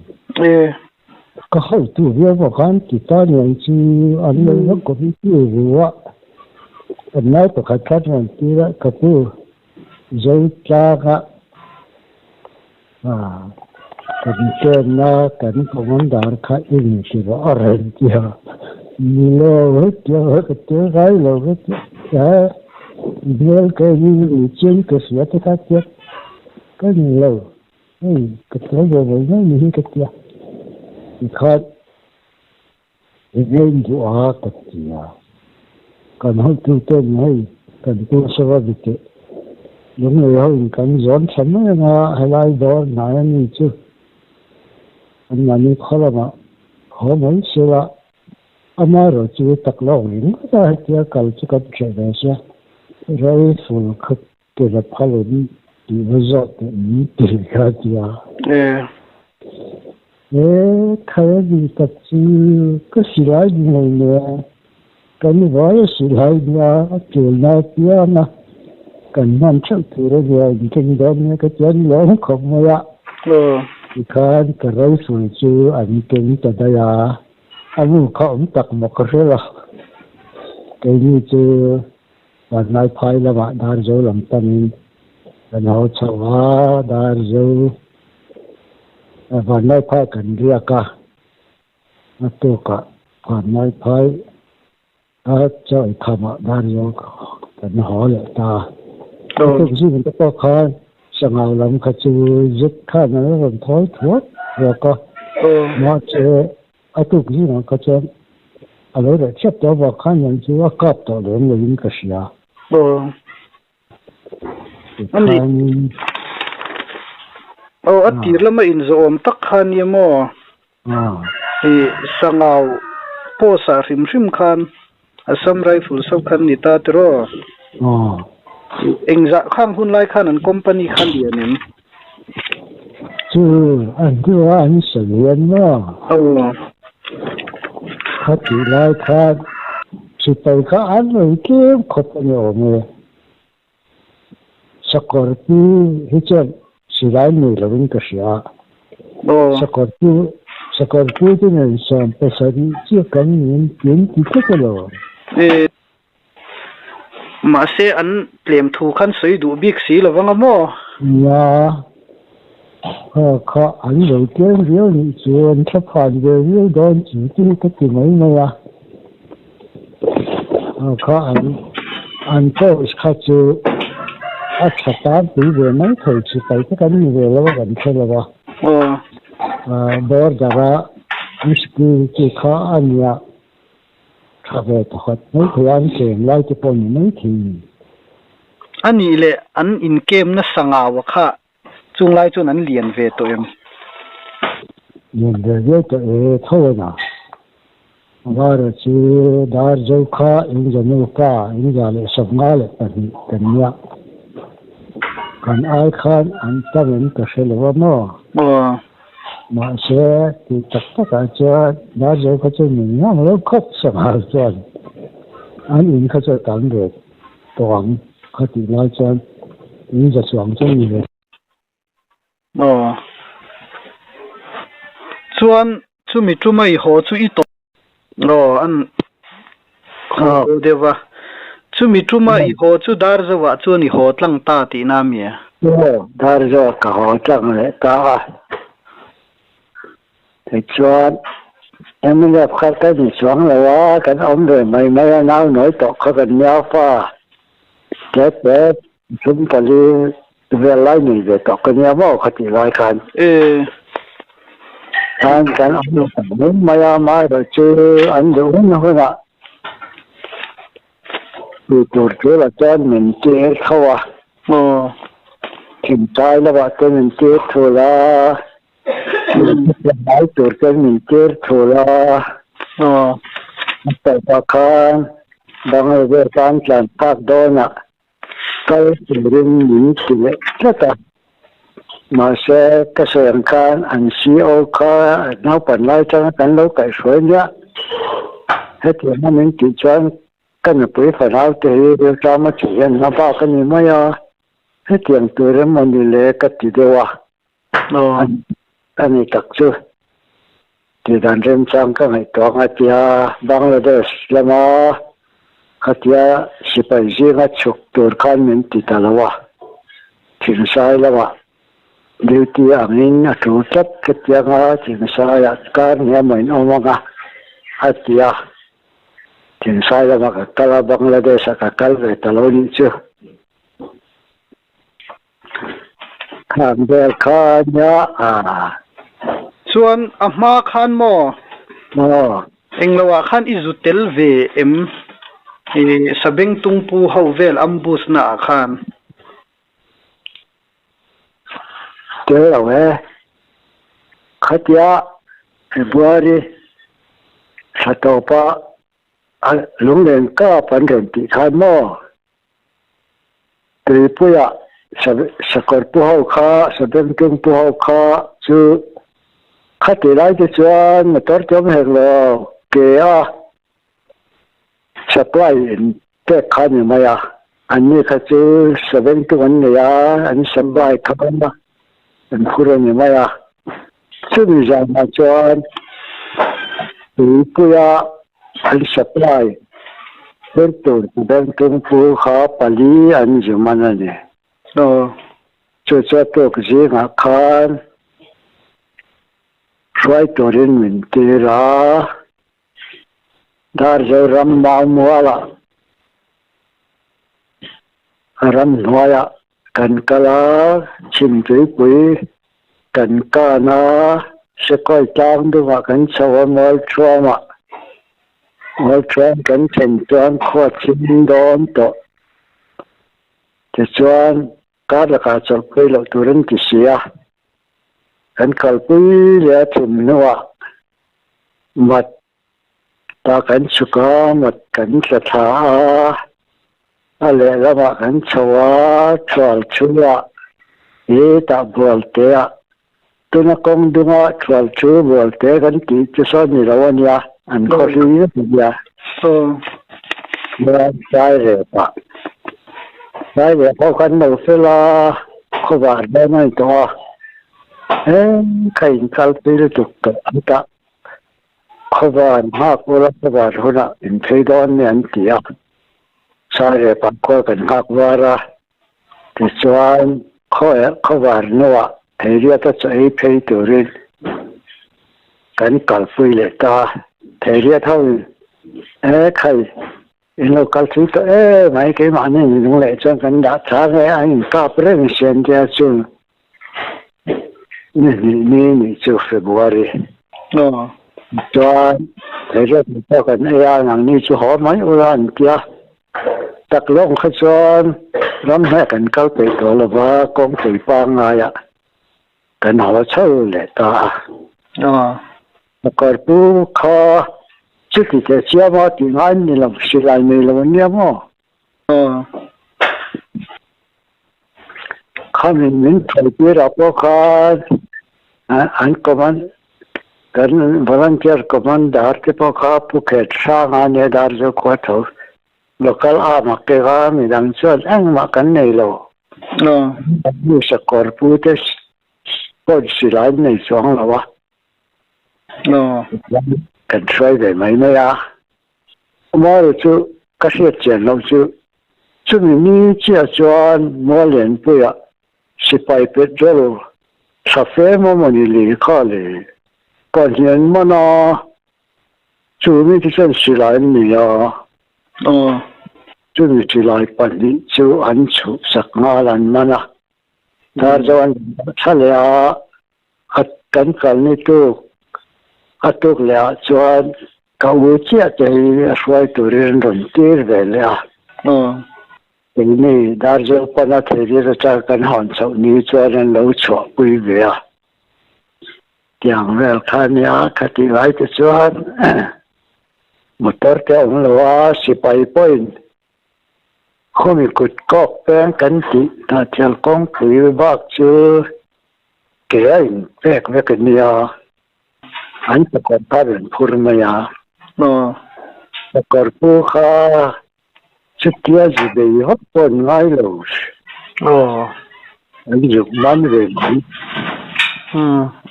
Ka hotu viau pawh khan ti ta niang chu an lo va committee ru a. Kan nau pakhat khan rawn tir a, ka pu Zotlanga kan chenna kan commander kha i ni ti rawh a rawn ti a, ni lo hetiang hi ka tel ngai lo hetiang he hmel ka en in ni chiang ka hria te kha tia ka ni lo hei ka tel ve mai mai ni hi ka tia tikhan I ngei duh a ka ti a, kan hotuten hei kan pu sava bikeh lunglei ho in kan zawn tha mai anga helai dawr hnai a mi chu an mahni khaw lamah haw mai sela amaherawh chu tak lawk ringawt a hetia kal chu kan hreh ve sia rifle kha Ke la phal in tih va zawh teh min ti kha a ti a. E khai a ni tak chu ka silai ni hlei nen kan vai a silai nia a tul na piang a kan hman theuh tur a nia in keng dawn nia ka ti a ni lawm khawp mai a. Tikhan ka rifle chu an keng ta daih a, a nu kha awm tak maw ka hre lo. Keini chu Vanlaiphai lamah Darzo lam panin kan haw chho a, Darzo Vanlaiphai kan riak a, a tukah Vanlaiphai a chaw eikham ah Darzo kan haw leh ta. A tuk zing te pawh khan Sangau lam kha chu zet khan a rawn thawi thuak thuak a, mahse A tuk zingah kha chuan a lo reh chiap tawh avang khan hian chu a kap tawh lem loin ka hria. Aw. Tikhanin. Aw, a tir lama inzawhawm tak kha nia maw? I Sangau post ah hrim hrim khan Assam Rifles ho khan ni ta tiraw? Aw. Engzah khang hun lai khan an company kha lian em? Chu a hnua an sawi hian maw? Aw. Kha tih lai khan sipai kha an lo tlem khawp a ni awm e. Sakawr pi hi chuan silai nei lovin ka hria a. Sakawr pi sakawr pi te nen 70 chiah kan nin tin ti tlat a lo. Mahse an tlem thu khan sawi duh bik si lo vang a maw? Nia, kha kha an lo tlem viau nih chu an thlaphan ve viau dawn chu ti hi ka ti mai mai a. Kha an an post kha chu a tha tan pui ve mai thei chi pai te kan ni ve lo a kan hre lo a. Border a An security kha a nia tha ve pakhat mai thei a, an tlem lai te pawh a ni mai thei a ni. A nih leh an inkem nasa ngau a kha chung lai chuan an lian ve tawh em? Lian ve viau tawh e, tho a na. Vara chu dar zo kha engza nupa engza leh 52 kan nia. Kan ai khan an tam em ka hre lo a maw? Aw. Mahse, tih tak takah chuan dar zo kha chu min ngam lo khawp sangha chuan an in kha chu a tam ve tawh ang kha tih lai chuan engza chuang chu a ni ve. Aw. Chuan chumi tuma i haw chu i tawp. Aw an haw deuh a. Chumi tuma i haw chu Darzoah chuan i haw tlang ta tihna a mi a? Aw, Darzoah ka haw tlang leh ta a. Tichuan, mnf kha ka ni chuang lo a, kan awm ve mai mai a, nau nawi tawh kha kan nia fa. Tete 34 vel lai nei ve tawh ka nia maw kha tih lai khan. E. Khan kan awm lo ta mai mai a, amaherawh chu an duh hun hunah tih tur tura chuan min tir tho a. Aw. Thintai lamah te min tir thul a, Tlai tur chuan min tir thul a. Aw. A tawpah khan Bangladesh an tlan phak dawnah kal turin min ti leh tlat a. Mahse, ka sawi ang khan an CO kha naupan lai atanga kan lo kaihhruai nia. Hetianga min tih chuan ka nupui fanau te hi rilṭama chi hian hma bak a ni mai a. Hetiang tur emaw ni le ka ti deuh a. A ni tak chu tih dan remchang ka ngaihtuah ang a tia Bangladesh lama khatia sipai zinga chhuk tur khan min ti ta lo a, Thingsai lamah duty angin a tul tlat khatianga Thingsaiah kar hniam a inawm ang a a ti a, Thingsai lamah ka kal a, Bangladesh-ah ka kal ve ta lo nih chu. Khan vel kha nia a. Chuan a hma khan maw? Maw. Englo ah khan i zu tel ve em? I sabengtung pu ho vel ambush na ah khan. Tel lo e. Khatia February thla tawpa lunglen kap an rawn tih khan maw? Tuipuia sakawr pu ho kha, sabengtung pu ho kha chu khati lai te chuan motor te awm hek lo, ke a supply in pek kha a ni mai a, anni kha chu sabengtung an nei a, an supply kha an phur a ni mai a. Chumi zanah chuan tuipuia an supply phur tur sabengtung pu kha pali an zu man a ni. Chu chu a tuk zingah khan hruai turin min tir a, Darzoram Maumualah ramhnuaiah Kan kal a, Chhimtuipui kan kan a, Sekhawih tlang dungah kan chho a, Mualthuamah Mualthuam kan thlen chuan khua thim dawn tawh. Tichuan, kar lakah chawlhpui loh tur an ti si a, kan kalpui leh a thim hnuah mat Ta kan chhuk a, mat kan tla thla a, a lehlamah kan chho a, thual thu ah hi tah bual te ah tuna kawng dunga thual thu bual te kan tih chu sawn ni lo a nia, an khaw hlui vek a nia. Chuan sai rep ah, sai rep ho kan lo fel a, khawvar dawn a ni tawh a, eng kha in kalpui lutuk tawh an tah. Khawvar nghak ula khawvar hunah in phei dawn nia an ti a, Sairep ah khua kan nghak var a, tichuan khawvar hnuah Theiriata chaw ei phei turin kan kalpui leh ta a, Theiriat ho in e khai in lo kal thui tawh em mai keimahni in lung leh chuan kan dah tha nge an inkap reng sian tia chu Ni hnih ni nih chu February. Aw. Chuan theirawt pawh kan ei a, nangni chu haw mai ula an ti a. Tak lawng kha chuan ram hmeh kan kal peih tawh lo va, kawngpui pangngaiah kan haw chho leh ta a. Pakar pu kha chuti teh chiam a tih ngai ni lo, silai nei lo an nia maw? Khami min thawitirah pawh khan an command kan volunteer commander te pawh kha Pu Khet Hranga nia Darzo khua tho local arm a kek a, midang chuan engmah kan nei lo. Sakawr pu te pawh silai an nei chuang lo a. Kan hruai ve mai mai a. Amaherawh chu ka hriat chian loh chu chumi ni chiah chuan Muallianpuia sipai petrol tha fe mawmawni lei kha leh pahnian man a, chu mite chuan silai an nei a, chumi silai pahnih chu an chhuhsak nghal an man a, Darzo an tha leh a. A kan kal ni tuk a tuk leh ah chuan ka u chiah te hi a hruai turin an rawn tir ve leh a. Keini Darzo pana theirir atang kan hawn chhoh ni chuan an lo chhuahpui ve a. Tiang vel kha nia khatih lai te chuan motor te a awm lo a, sipai pawhin Khawmi kut kawk peng kan tih hnahthial kawngpui bak chu ke a inpek vek a nia, an sakawr kha rawn phur mai a. Sakawr pu kha chutia zu bei vak pawh an ngai lo, an zuk man ve mai.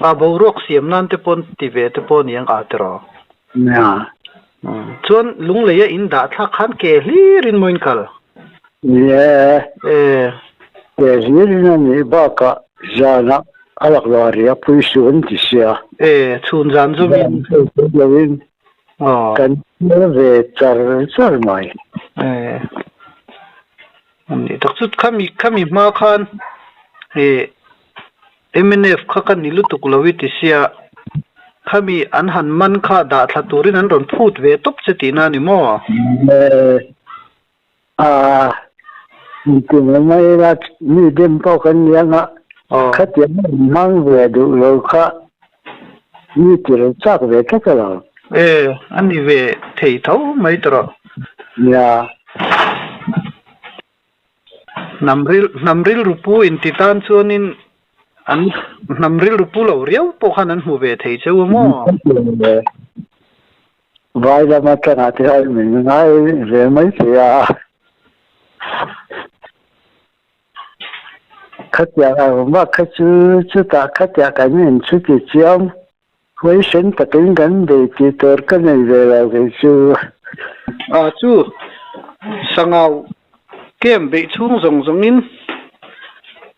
A boruak siam nan te pawh ti ve te pawh ni ang a tiraw? Nia. Chuan Lungleia in dah thlak khan ke hlirin maw in kal? Ni e. E. Ke hlirin a nih bakah zanah a laklawh ri a pui suh an ti sia. E, chhun zan zawmin. Zan zawm loin kan kal ve char char mai. E. Ani tak chu khami khami hma khan e Mnf kha ka ni lutuk lo i ti sia, khami an han man kha dah thla turin an rawn phut ve tawp che tihna a ni maw? A, inti mai mai ila mi dem pawh kan ni anga, khatiang a in hmang ve duh lo kha mi ti lo chak ve tlat a lo. E, a ni ve thei tho mai tawh. Nia. Hnam ril hnam rilru pu inti tan chuanin an hnam rilru pu lo riau pawh khan an hmu ve thei cheu a maw? Vai lam atanga te hian min ngai ve mai thei a. Khatiang ang bak kha chu chutah khatiang kan inchhuti chiam Huaisen takin kan bei tih tur ka nei ve lo kei chu. A chu Sangau camp beih chhung zawng zawngin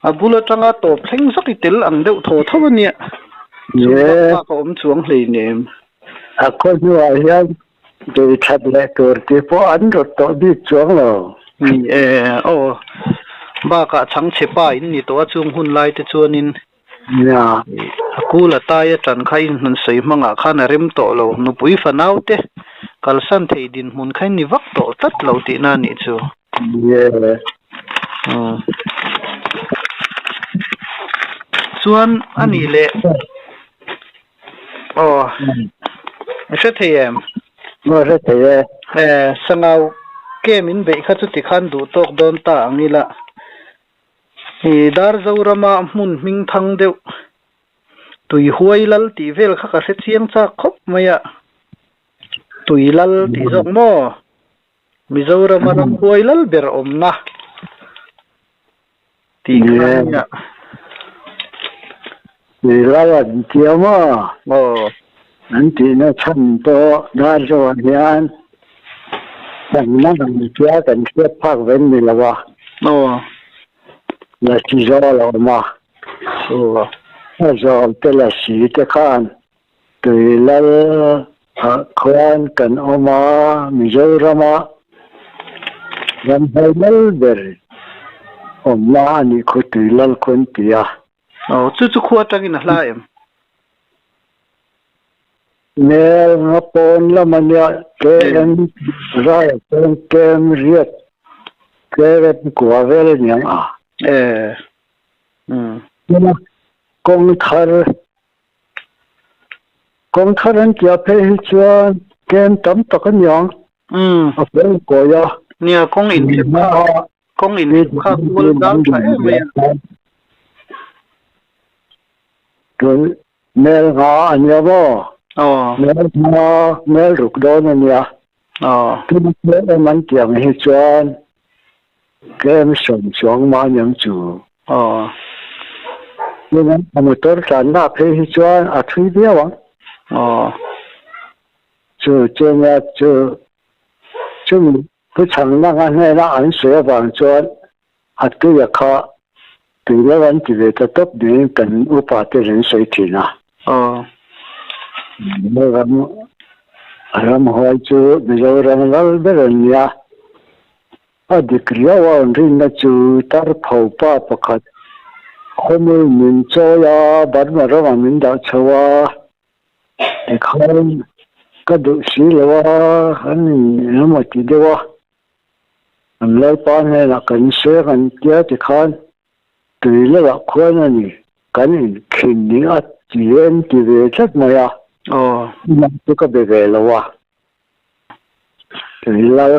a bul atanga tawp thleng zak i tel ang deuh thaw tho a nia. Chu bak bak a awm chuang hleinem. A khaw hnuah hian bei that leh tur tih pawh an rawt tawh bik chuang lo. Ni e, aw. Bakah chhangchhe pa in ni tawh a chung hun lai te chuanin Nia. A kul a tai a tan kha in hmun sawi hmangah khan a rem tawh lo. Nupui fanau te kalsan thei dinhmun kha in ni vak tawh tlat lo tihna a nih chu. Nia. Chuan a nih leh aw i hre thei em? Aw hre thei e. E Sangau kem in beih kha chuti khan duh tawk dawn ta ang ila. I dar Zorama hmun hming thang deuh tui huai lal tih vel kha ka hre chiang chak khawp mai a, tui lal tih zawk maw? Mizorama ram huai lal ber awmna tih kha a nia. Tui lal an ti a maw? Aw. An tihna chhan pawh dar zawhah hian Changna ang tia kan hriat phak ve ni lo a. Aw. Lasi zawl a awm a. Aw. A zawl te lasi te khan tui lal ah khuan kan awm a, Mizorama ramhnuai lal ber awmna a nih khu tui lal khu an ti a. Aw, chu chu khua atangin a hla em? Mel nga pawn lam a nia KM rai ah chuan KM riat KM kua vel a niang a. Tuna kawng thar kawng thar an tia phei hi chuan KM tam tak a niang a fel kawi a. Nia kawng inthep kha kawng inthep kha kual zau tha em mai a. Mel nga a nia maw? Mel nga, mel ruk dawn a nia. Tin tlem an tih ang hi chuan tlem sawm chuang mah aniang chu. Tin a motor tlanna phei hi chuan a thui viau ang. Chu chu nia chu chumi pu chhangna nga hnena an sawi avang chuan A tuia kha tui lo an ti ve ta tawp niin kan upa te an sawi thin a. Mizoram ramhuai chu Mizoram lal ber an nia. A dik riau a an rinna chu Tarpho pa pakhat khawmul min chawi a, Burma ramah min dah chho a, tikhan ka duh si lo a, an engemaw ti deuh a. An Lalpa hnenah kan seng an tia tikhan tui lamah khuan a ni, kan inkhin ni a ti em ti ve tlat mai a, amah chu ka be ve lo a. Tui lal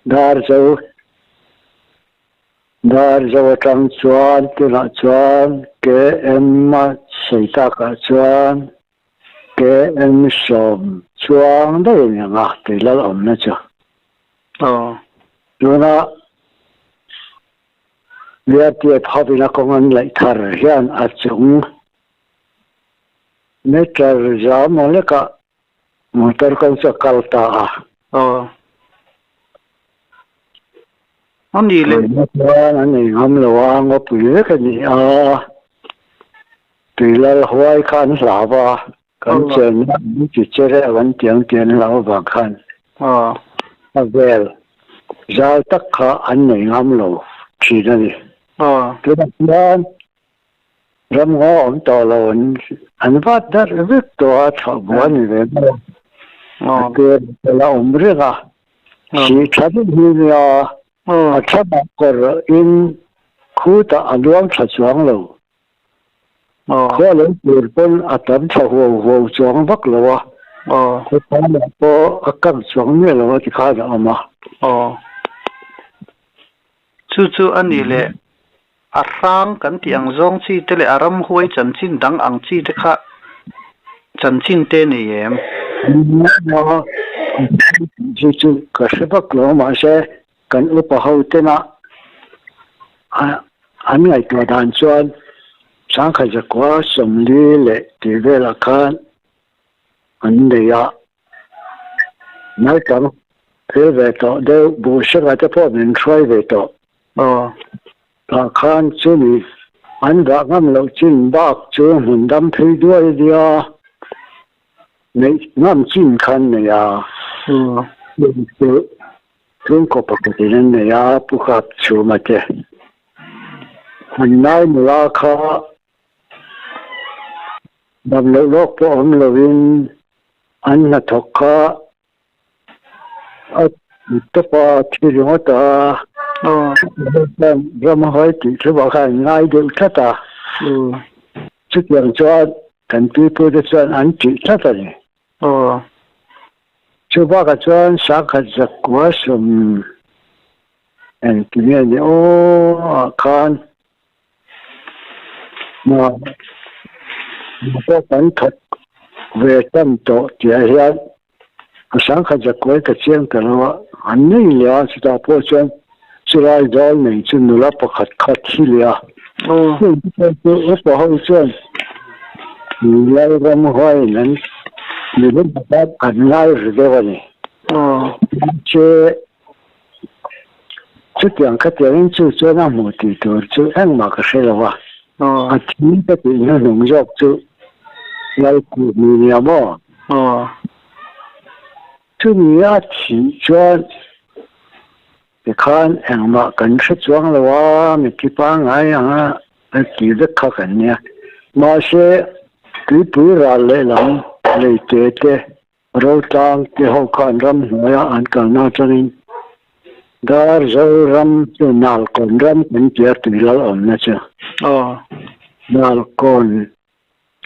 Darzo Darzo atang chuan tunah chuan KM a sawi takah chuan KM sawm chuang daih a ni ang a, tui lal awmna chu. Tuna BRTF hovin a kawng an laih thar hian a chung meter za maw lekah motor kawng chu a kal ta a. Tuna chuan an ei ngam lo a, ngawpui vek a ni a. Tui lal huai kha an hlau a, kan chenna an ti che reuh an ti ang tih an hlau avang khan a vel zau tak kha an nei ngam lo thin a ni. Tunah hian ramngaw awm tawh lo an vat darh vek tawh a, thlawh buai a ni ve mai a. A tir la awm reng a, si tha deuh hi nia a thamah kawr in khutah a luang tha chuang lo. Khua lo tur pawn a tam tha huau huau chuang vak lo a, khawpangah pawh a kang chuang miah lo a ti khan a awm a. Chu chu a ni leh a hrang kan tih ang zawng chi te leh a ramhuai chanchin dang ang chi te kha chanchin te nei em? Chu chu ka hre vak lo a mahse Kan upa ho tena an ngaihtuah dan chuan Sangkhat zakua sawmli leh tih velah khan an nei a, naupang thil ve tawh deuh buh hranga te pawh min hruai ve tawh. Tah khan chumi an vah ngam loh chin bak chu hmun dam phei duai a nia. Neih ngam chin khan nei a. Chhungkaw pakhatin an nei a, Pu Kap Chhuma te. An nai nula kha dam loh lawk pawh awm lovin an hnathawk kha a tawp a, thi ringawt a. Ramhuai tih thuvah khan an ngai deuh tlat a. Chutiang chuan kan pipute chuan an tih tlat a ni. Chu bakah chuan sangkhat zakua sawm engti nge ni aw ah khan hna pawh kan thawk ve tan tawh tih ah hian a sangkhat zakuai ka chiang ta lo a, an nei leh a chutah pawh chuan chulai dawl nei chu nula pakhat kha thi leh a. Chu upa ho chuan Lalramhuaiin an milu pakhat an ngai ri deuh a ni. Mahse, chutiang khatiangin chu chuan a hmuh tih tur chu engmah ka hre lo a. A thi ka tih hnuhnung zawk chu Lalkuhmi nia maw? Chumi a thih chuan Tikhan engmah kan hre chuang lo a, mitthi pangngai anga a ti vek kha kan nia. Mahse, tuipui ral lehlam lei te te. Rotlang te ho khan ramhnuaia an kalna atangin Darzo ram chu Nalkawn ram kan tia tuilal awmna chu. Nalkawn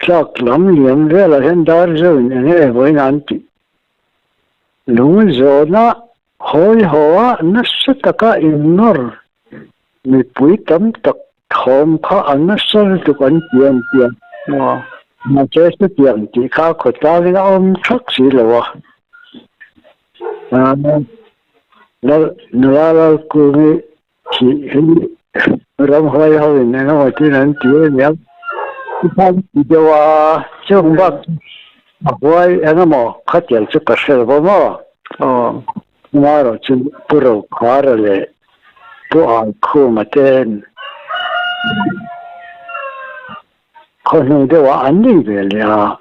tlak lam liam velah hian Darzo in eng nge vawiin an tih lung zawhna hawi haw a nasa taka innawr mipui tam tak thawm kha a nasa lutuk an ti an tia. Mahse chutiang tih kha khawtlangin a awm thak si lo a. Nula Lalkungi thih hi ramhuai ho in eng emaw tin an ti a nia. Tikhan ti deuh a, chung bak a huai eng emaw khatiang chu ka hre lo va maw? Amaherawh chu Pu Rokhara leh Pu Aikhuma ten khaw hnu deuhah an nei ve leh a.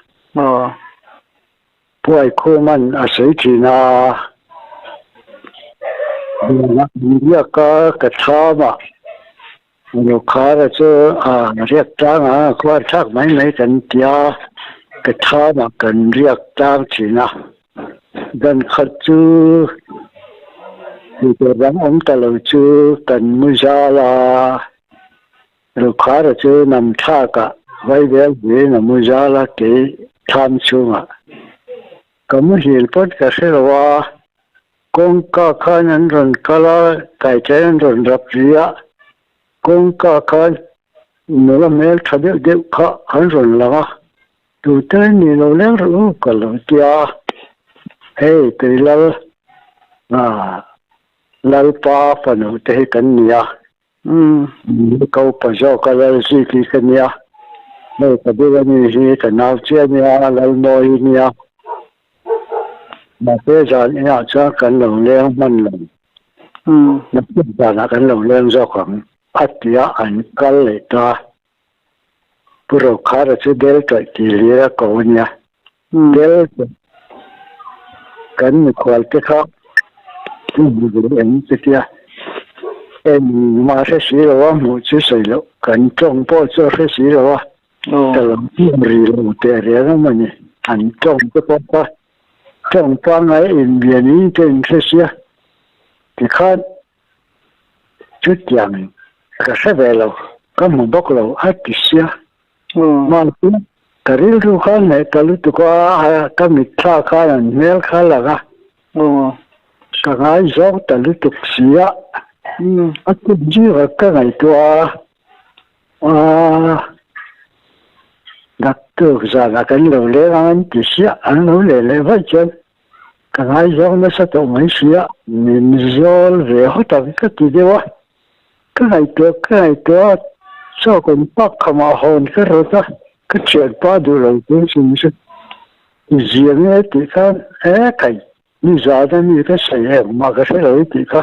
Pu Aikhuma'n a sawi thin a, Vanah min riak a, ka thlam a, Rokhara chu a riak tlang a, a khuar thlak mai mai kan ti a, ka thlam ah kan riak tlang thin a. Dan khat chu tihtur dang awm ta lo chu kan mu zal a, Rokhara chu nam thlak ah vaibel hmuin a mu zal a, kei thlam chhungah ka muhil pawt ka hre lo a. Kawngka khan an rawn kal a, Taitai an rawn rap ri a, kawngka khan nula hmel tha deuh deuh kha an rawn lang a, Tute ni lo leng rawh u ka lo ti a, hei tui lal Lalpa fanu te hi kan ni a, ko pa zawk a lal zik hi ka nia, hei ka bul a ni hi ka nau chiah a nia, Lalmawi i nia. Mahse zan inah chuan kan lo leng hman lo, naktuk zanah kan lo leng zawk ang a tia an kal leh ta. Pu Rokhara chu Del tawih tih hlir a ko a nia, Del tawih kan mikhual te kha i hmu ve em chutia engmah hre si lo a hmuh chu sawi loh kan tawng pawh chu a hre si lo a ka lo hmuh ri lo teh reng a mawni an tawng te pawh kha tawng pangngai inbian in ka inhre sia tikhan chutiang ka hre ve lo ka hmu bawk lo a ti sia Mahse, ka rilru kha hneh ta lutuk a, ka mitthla khan an hmel kha lang a, ka ngaizawng ta lutuk si a, a kut zira ka ngaihtuah a, naktuk zanah kan lo leng ang an ti sia, an lo leh leh vaih chuan ka ngaizawng nasa tawh mai si a, min zawl ve hawt ang ka ti deuh a. Ka ngaihtuah ka ngaihtuah a, chaw kan pak khamah hawn ka rawt a, ka thianpa duh lo tur chung chu i zia nge tih khan e kai ni zan a mi ka sawi em mah ka hre lo i tih kha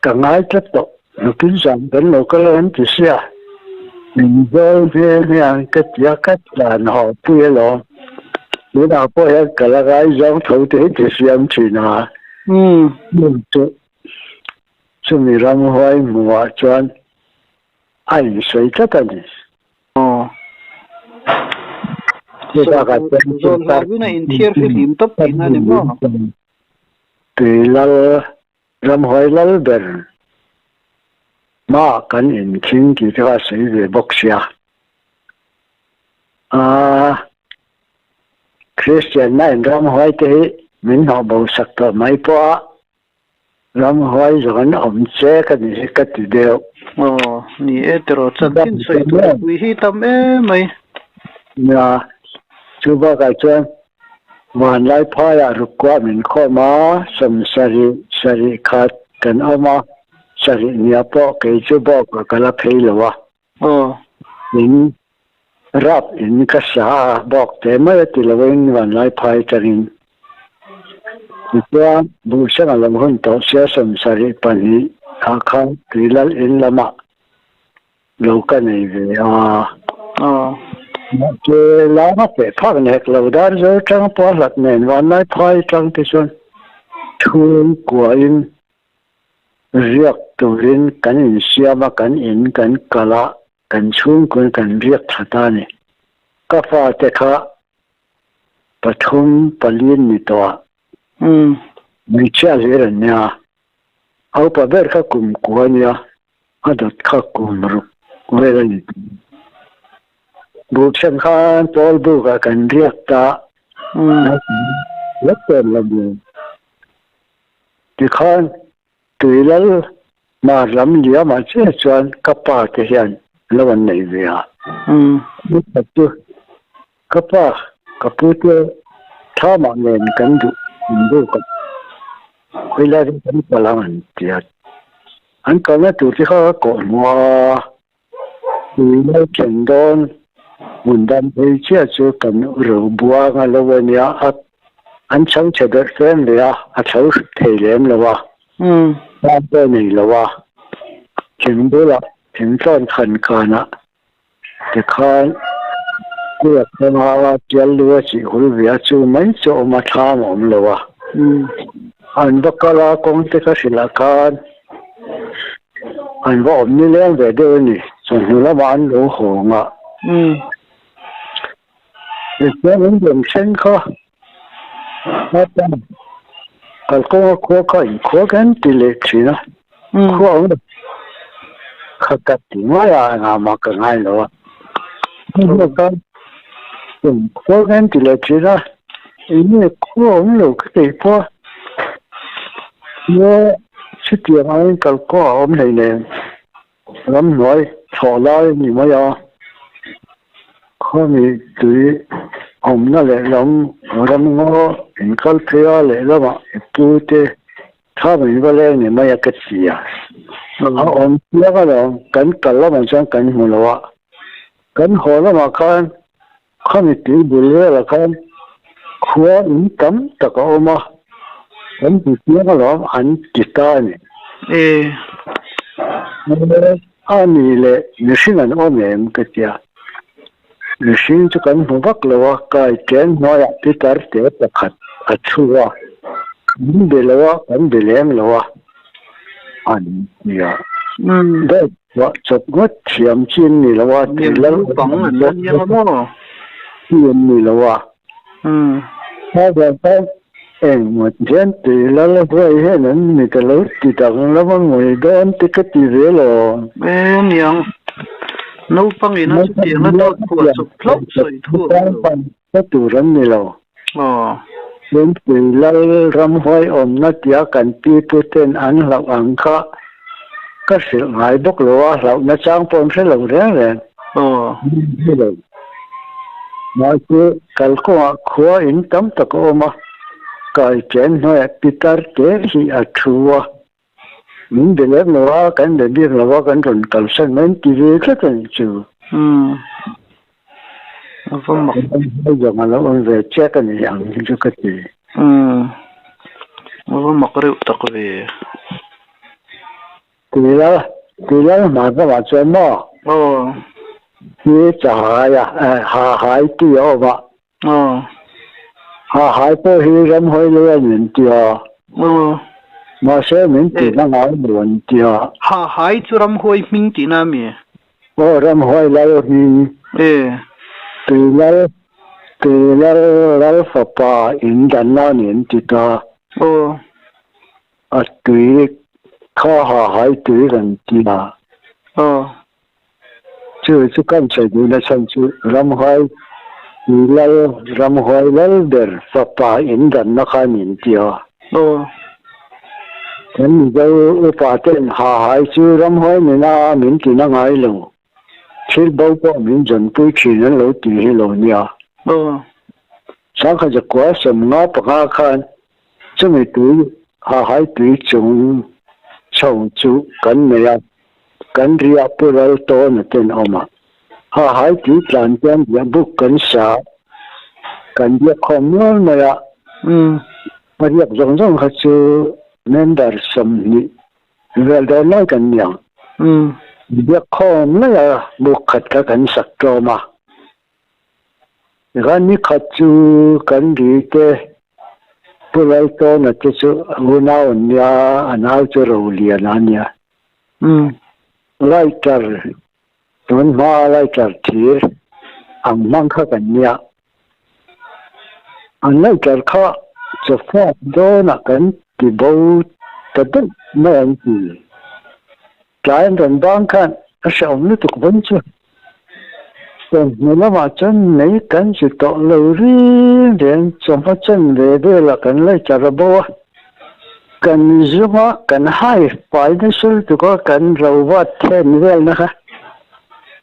ka ngai tlat tawh nukin zan kan lo kal a an ti sia min zawl nghe nghe ang ka ti a ka tlan haw pui alawm tunah pawh hian ka la ngaizawng tho te hi ti siam thin a chu Chumi ramhuai hmuhah chuan a insawi tlat a ni. Aw. Zawn hlauin a inthiar fihlim tawp tihna a ni maw? Tui lal, ramhuai lal ber hmaah kan inkhing tih te kha a sawi ve bawk sia. Aa, Kristianna in ramhuai te hi min hnawh bo sak tawh mai pawh a, Ramhuai zawng an awm che ka nih hi ka ti deuh. Aw, ni e tiraw chanchin sawi tur pui hi tam em mai. Nia, chu bakah chuan vanlai phaiah rukkuah min khawm a, sawmsarih sarih khat kan awm a, sarih nia pawh kei chu bawk ka la phei lo a. Aw. In rap in ka sa a, bawk te mai a ti lovin vanlai phai atangin. Tichuan, Buhsanga lo hun tawh sia 72 ah khan Tuilal in lamah lo ka nei ve a. Aw. Mahse, lama feh phak ni hek lo dar zo tang pawh a hlat nen vanlai phai atang te chuan chhung kuahin Riak turin kan insiam a, kan in kan kal a, kan chhungkawn kan riak tha ta a ni. Ka fate kha Pathum pali an ni tawh a. Hmeichhia hlir an nia. A upa ber kha kum kua a nia, a dawt kha kum ruk vel a ni. Buhchhem khan pawl bukah kan riak ta. Lek tawn lo maw? Tikhan Tuilal hmar lam liamah chiah chuan ka pa te hian lo an nei ve a. Nikhat chu ka pa ka pu te thamah nen kan duh in buk a, khawilai hi kan kal ang an ti a. An kalna tur te kha ka kawh hmu a, Tuilal thlen dawn hmun dam phei chiah chu kan ro buang a lo a nia, a an chho chhe berh fem ve a, a chho thei lem lo a, tan pawh nei lo a, thing bulah thing tlawn khan kanah tikhan kuak hmanga tial lu a chih hul ve a, chu mai chu a awm a, thlam a awm lo a, an va kal a, kawng te ka hrilh ah khan An va awm nileng ve deuh a ni. Chawhnu lamah an lo hawng a. Tichuan an rawn thleng kha a pa kalkawnga khua kha inkhua kan ti leh thin a. Khua awm lo kha ka ti mai a, engah mah ka ngai lo a. Inkhua kan ti leh thin a, enge khua awm lo ka tih pawh a. Chutiang aiin kalkaw a awm hlei nen ramhnuai thlawh lai a ni mai a, khawmi tui awmna leh lam ramngaw inkal phei a lehlamah i pu te thlam in va leng ni mai a ka ti a. A awm chiang alawm, kan kal lamah chuan kan hmu lo a, kan haw lamah khan Khami tui bul velah khan khua in tam tak a awm a, kan hmu chiang alawm an ti ta a ni. A ni leh mihring an awm em ka tia. Mihring chu kan hmu vak lo a, kai chen hnuaiah pitar te pakhat a thu a, min be lo a, kan be lem lo a an tia. Dawt Chhuah chawp ngawt thiam chi an ni lo a, tui lal awm ang pawh chi an ni lo a. Hauva khan eng ngawt hian tui lal huai hian an ni ta lo ti danglam a ngawi dawn te ka ti ve lo. E niang, naupang ina chutiang a dawt phuah chawp hlauh sawi thu a awm lo. Ka tur an ni lo. Chuan tui lal ramhuai awmna tia kan pi pu ten an hlauh ang kha ka hrilh ngai bawk lo a, hlauhna chang pawh an hre lo reng reng. Hre lo. Mahse, kalkawngah khua in tam tak a awm a, kai chen hnuaiah pitar te hi a thu a. Min be lem lo a, kan be bik lo a, kan rawn kalsan mai an ti ve tlat a nih chu. Umm. A va mak. Hei zawng a lo awm ve chiak a ni ang hi chu ka ti. Umm. A va mak reuh tak ve. Tuilal, tuilal hma lamah chuan maw? Aw. Hi chahai a, hahai tih a awm a. Aw. Ha hai pawh hi ramhawi lei a ni an ti a. Aw. Mahse min tih na ngai lo an ti a. Ha hai chu ramhawi hming tihna a mi? Aw ramhawi lal hming. E. Tui lal, tui lal lal fapa in danna a ni an ti ta. Aw. A tui kha ha hai tui kan ti a. Aw. Chu chu kan sawi duhna chhan chu ramhuai lal ramhuai lal ber fapa in danna kha a ni an ti a. Aw. Kan Mizo upa ten ha hai chu ramhuai nena min ti na ngai lo, thil bo pawh min zawnpui thin an lo ti hi lo nia. Aw. Sangha zakua 55 khan chumi tui ha hai tui chung chho chu kan nei a. Kan riah pu ral tawn a ten awm a, ha hai tui tlan chuan riah buk kan sa, kan biak khawm nual mai a, a riak zawng zawng kha chu member 20 vel dawn lai kan ni ang. Biak khawm mai a buk khat kha kan sak tlawm a, Tikhan ni khat chu kan ri te Pu Laltawna te chu unau an nia, a nau chu Roliana a nia. Lighter, tun hmaa lighter thir ang hmang kha kan nia. An lighter kha chawfak dawnah kan ti bo ta daih mai an ti. Tlai an rawn bang khan a hrehawm lutuk vawn chu. Chawhnu lamah chuan mei kan chi tawh lo ring reng chawhma chen ve velah kan lighter a bo a. Kan zunga kan hai fai nasa lutuk a kan ro vat then velna kha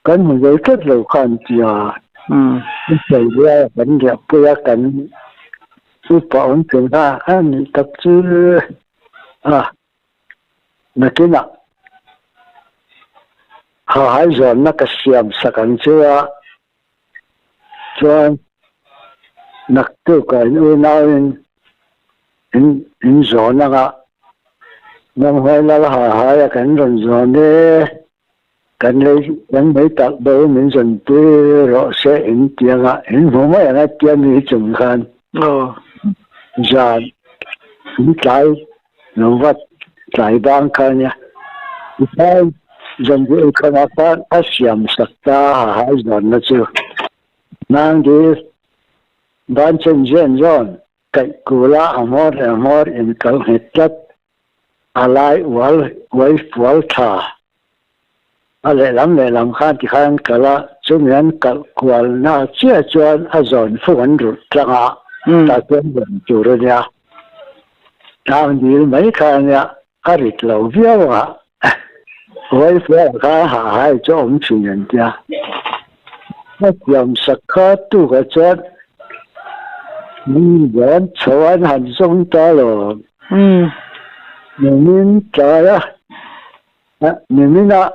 kan hmu zo tlat lo kha an ti a. Sawi bial kan riahpui a kan upa awm thin kha a nih tak chu a nakinah hahai zawnna ka siam sak ang chu a. Chuan naktuk ah in unauin in in zawn anga ramhuai lal ha hai a kan rawn zawn e, kan lei kan lei tak bo min zawn pui rawh se in ti anga in hmu mai anga tia mi chung khan zan in tlai lo vat tlai bang kha nia tichuan zanriah eikhawmah khan a siam sak ta a hai zawnna chu Nangdil ban chen zen zawn kaih kula a hmawr leh hmawr inkal nghet tlat a lai ual uai fual tha a lehlam lehlam khan tikhan an kal a chumi an kalh kualna chiah chuan a zawn fuk an rulh tlang a tah chuan rawn tur a nia tlang dil mai kha a nia a rit lo viau a uai fual kha a hah hai chu a awm thin an tia a siam sak kha tukah chuan min zawn chho an han zawng ta lo nimin tlai a. Niminah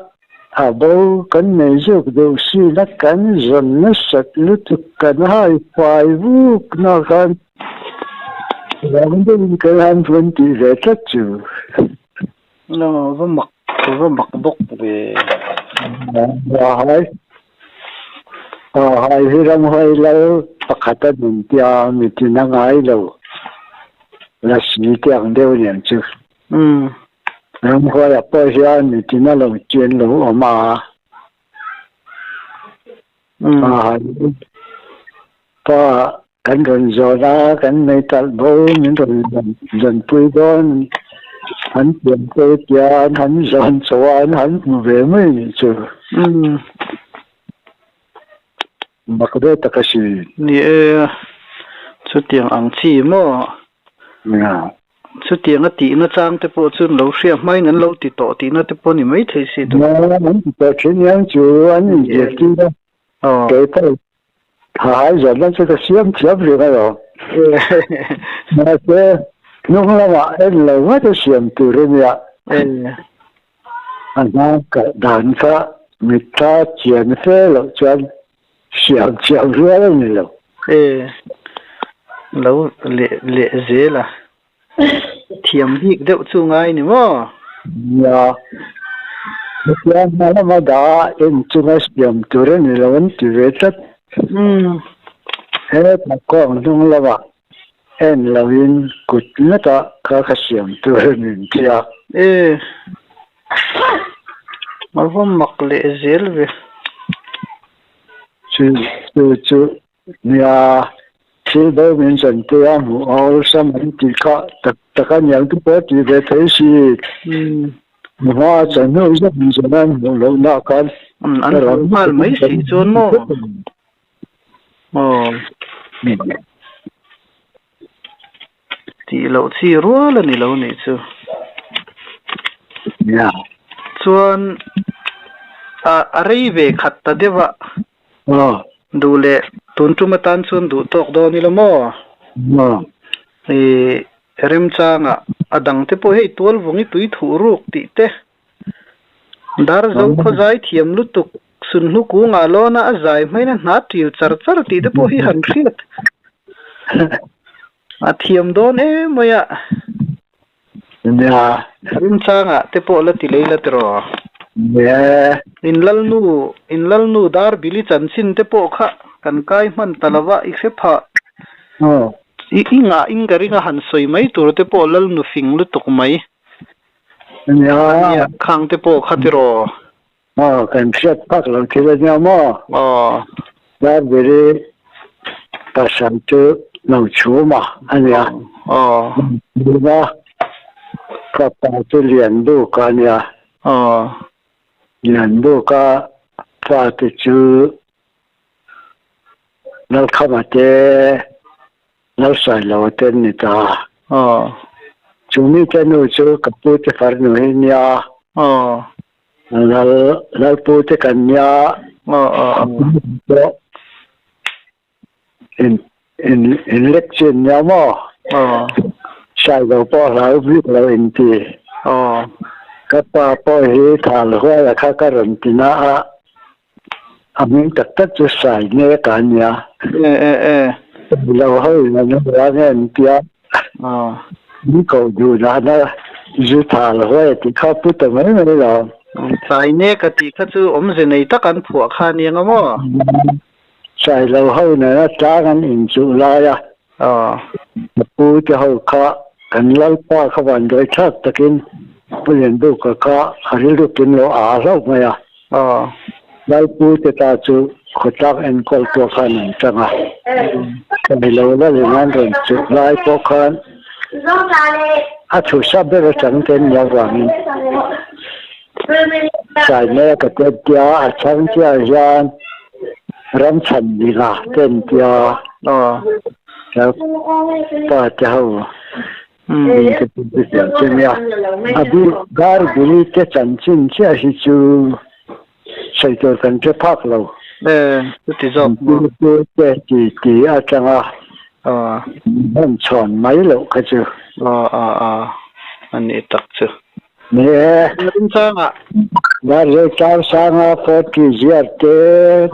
a bo kan nei zuk deuh sin a, kan zawn nasat lutuk kan hai fai vuk na khan rang deuhin kan han vawn tih ve tlat chu. Va mak va mak bawk ve. Hai hai hi ramhuai lal pakhat a nun tia mitin a ngai lo lasi te ang deuh nen chu. Ramhuaiah pawh hian mitin a lo chian lo awm a, pa kan rawn zawn a, kan mei talh bo min rawn zawnpui dawn an pian te hian han zawn chho a, an han hmu ve mai nih chu. Mak ve tak a si. Ni e, chutiang ang chi maw? Nia. Chutiang a tihna chang te pawh chu an lo hria hmain an lo ti tawh tihna te pawh a ni maithei si tu. Nia, an ti tawh thin hian chu an inzirtir a. Kei pawh thahai zawhna chu ka siam thiam reng alawm. Mahse, hnung lamah en lo ngawt a siam tur a nia. A hma kalh dan kha mitthla chian fe loh chuan siam thiam rual a ni lo. E, lo leh leh zel a, thiam bik deuh chu ngai ni maw? Nia, hetia hma lama dah a en chunga siam tur a ni lo an ti ve tlat. Heta kawng hnung lamah En loin kut ngata kha ka siam tur a nin tia. E, a va mak leh zel ve. Chu chu chu nia thil bo min zanpui a hmuh a awlsam an tih kha tak tak a niang te pawh a ti ve thei si. Hma a chawhnu zet min zawn a an hmuh loh nah khan. An hmuh nghal mai si chuan maw? Aw. Tih loh chi rual a ni lo nih chu. Chuan a rei ve khat ta deuh a. Duh leh tun tum atan chuan duh tawk dawn ila maw? Ih remchangah a dangte pawh hei tualvungi tui thuh ruk tih te. Darzo khaw zai thiam lutuk Sunhlu kungah lawna a zai hmain a hna ṭil char char tih te pawh hi han hriat a thiam dawn em mai a. Nia. Rinchangah te pawh la ti lei la tiraw? Nia. In lalnu, in lalnu dar bili chanchin te pawh kha kan kai hman ta lova i hre phah. I i ngah in ka ring a han sawi mai tur te pawh lalnu fing lutuk mai. Nia. Khang te pawh kha tiraw? Aw, kan hriat phak lo thil a nia maw? Aw. Dar beri pasal chu. Nochhuma a nia. Nochhuma fapa chu Lianbuka a nia. Lianbuka fate chu Lalkhama te, Lalsailoa te an ni ta. Chu mite nu chu ka pu te farnu hi a nia. Lal Lalpu te kan nia. Pawh in in in lek chin nia maw? Sailo pawh hlau bik lo in ti. Ka pa pawh hi thal huai a kha ka rawn ti na a, a hming tak tak chu Sai nek a nia. Sailo ho in an hua nge an tia. Min koh duh dana zu thal huai a tih kha pu ta mai mai lo. Sai nek a tih kha chu awmze nei tak an phuah kha a nia nga maw? Sailo ho nena tlang an inchuh lai a, ka pu te ho kha kan Lalpa kha vanduai thlak takin Pu Lianbuka kha a rilru kim lo a hlauh mai a. Lalpu te ta chu khawtlak enkawl pawh khan an chang a, Sailo lalin an rawn chuh lai pawh khan a thusa ber atang ten nia vangin Saimela ka tet tia a chhang chiah hian ram chhan ding a ten tia pa te ho min te pawh chu hriat che nia. A bik dar bili te chanchin chiah hi chu sawi tur kan hre phak lo. Chu te ti ti atanga hman chhawn mai loh kha chu. A ni tak chu. Ni e. Remchangah. Darzel Tlangsanga Forty ziar te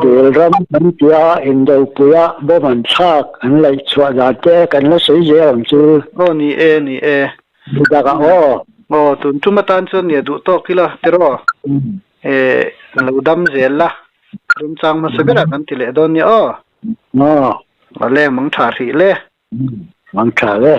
Dil ram kan tia Indopuia bomb an thlak an laih chhuah dan te kan la sawi zel ang chu. Aw ni e, ni e. Ni takah aw. Aw tun tum atan chuan nia duh tawk ila tiraw? E lo dam zel la. Remchang hmasa berah kan ti leh dawn nia aw. Aw. Awle mang tha hrih le. Mang tha le.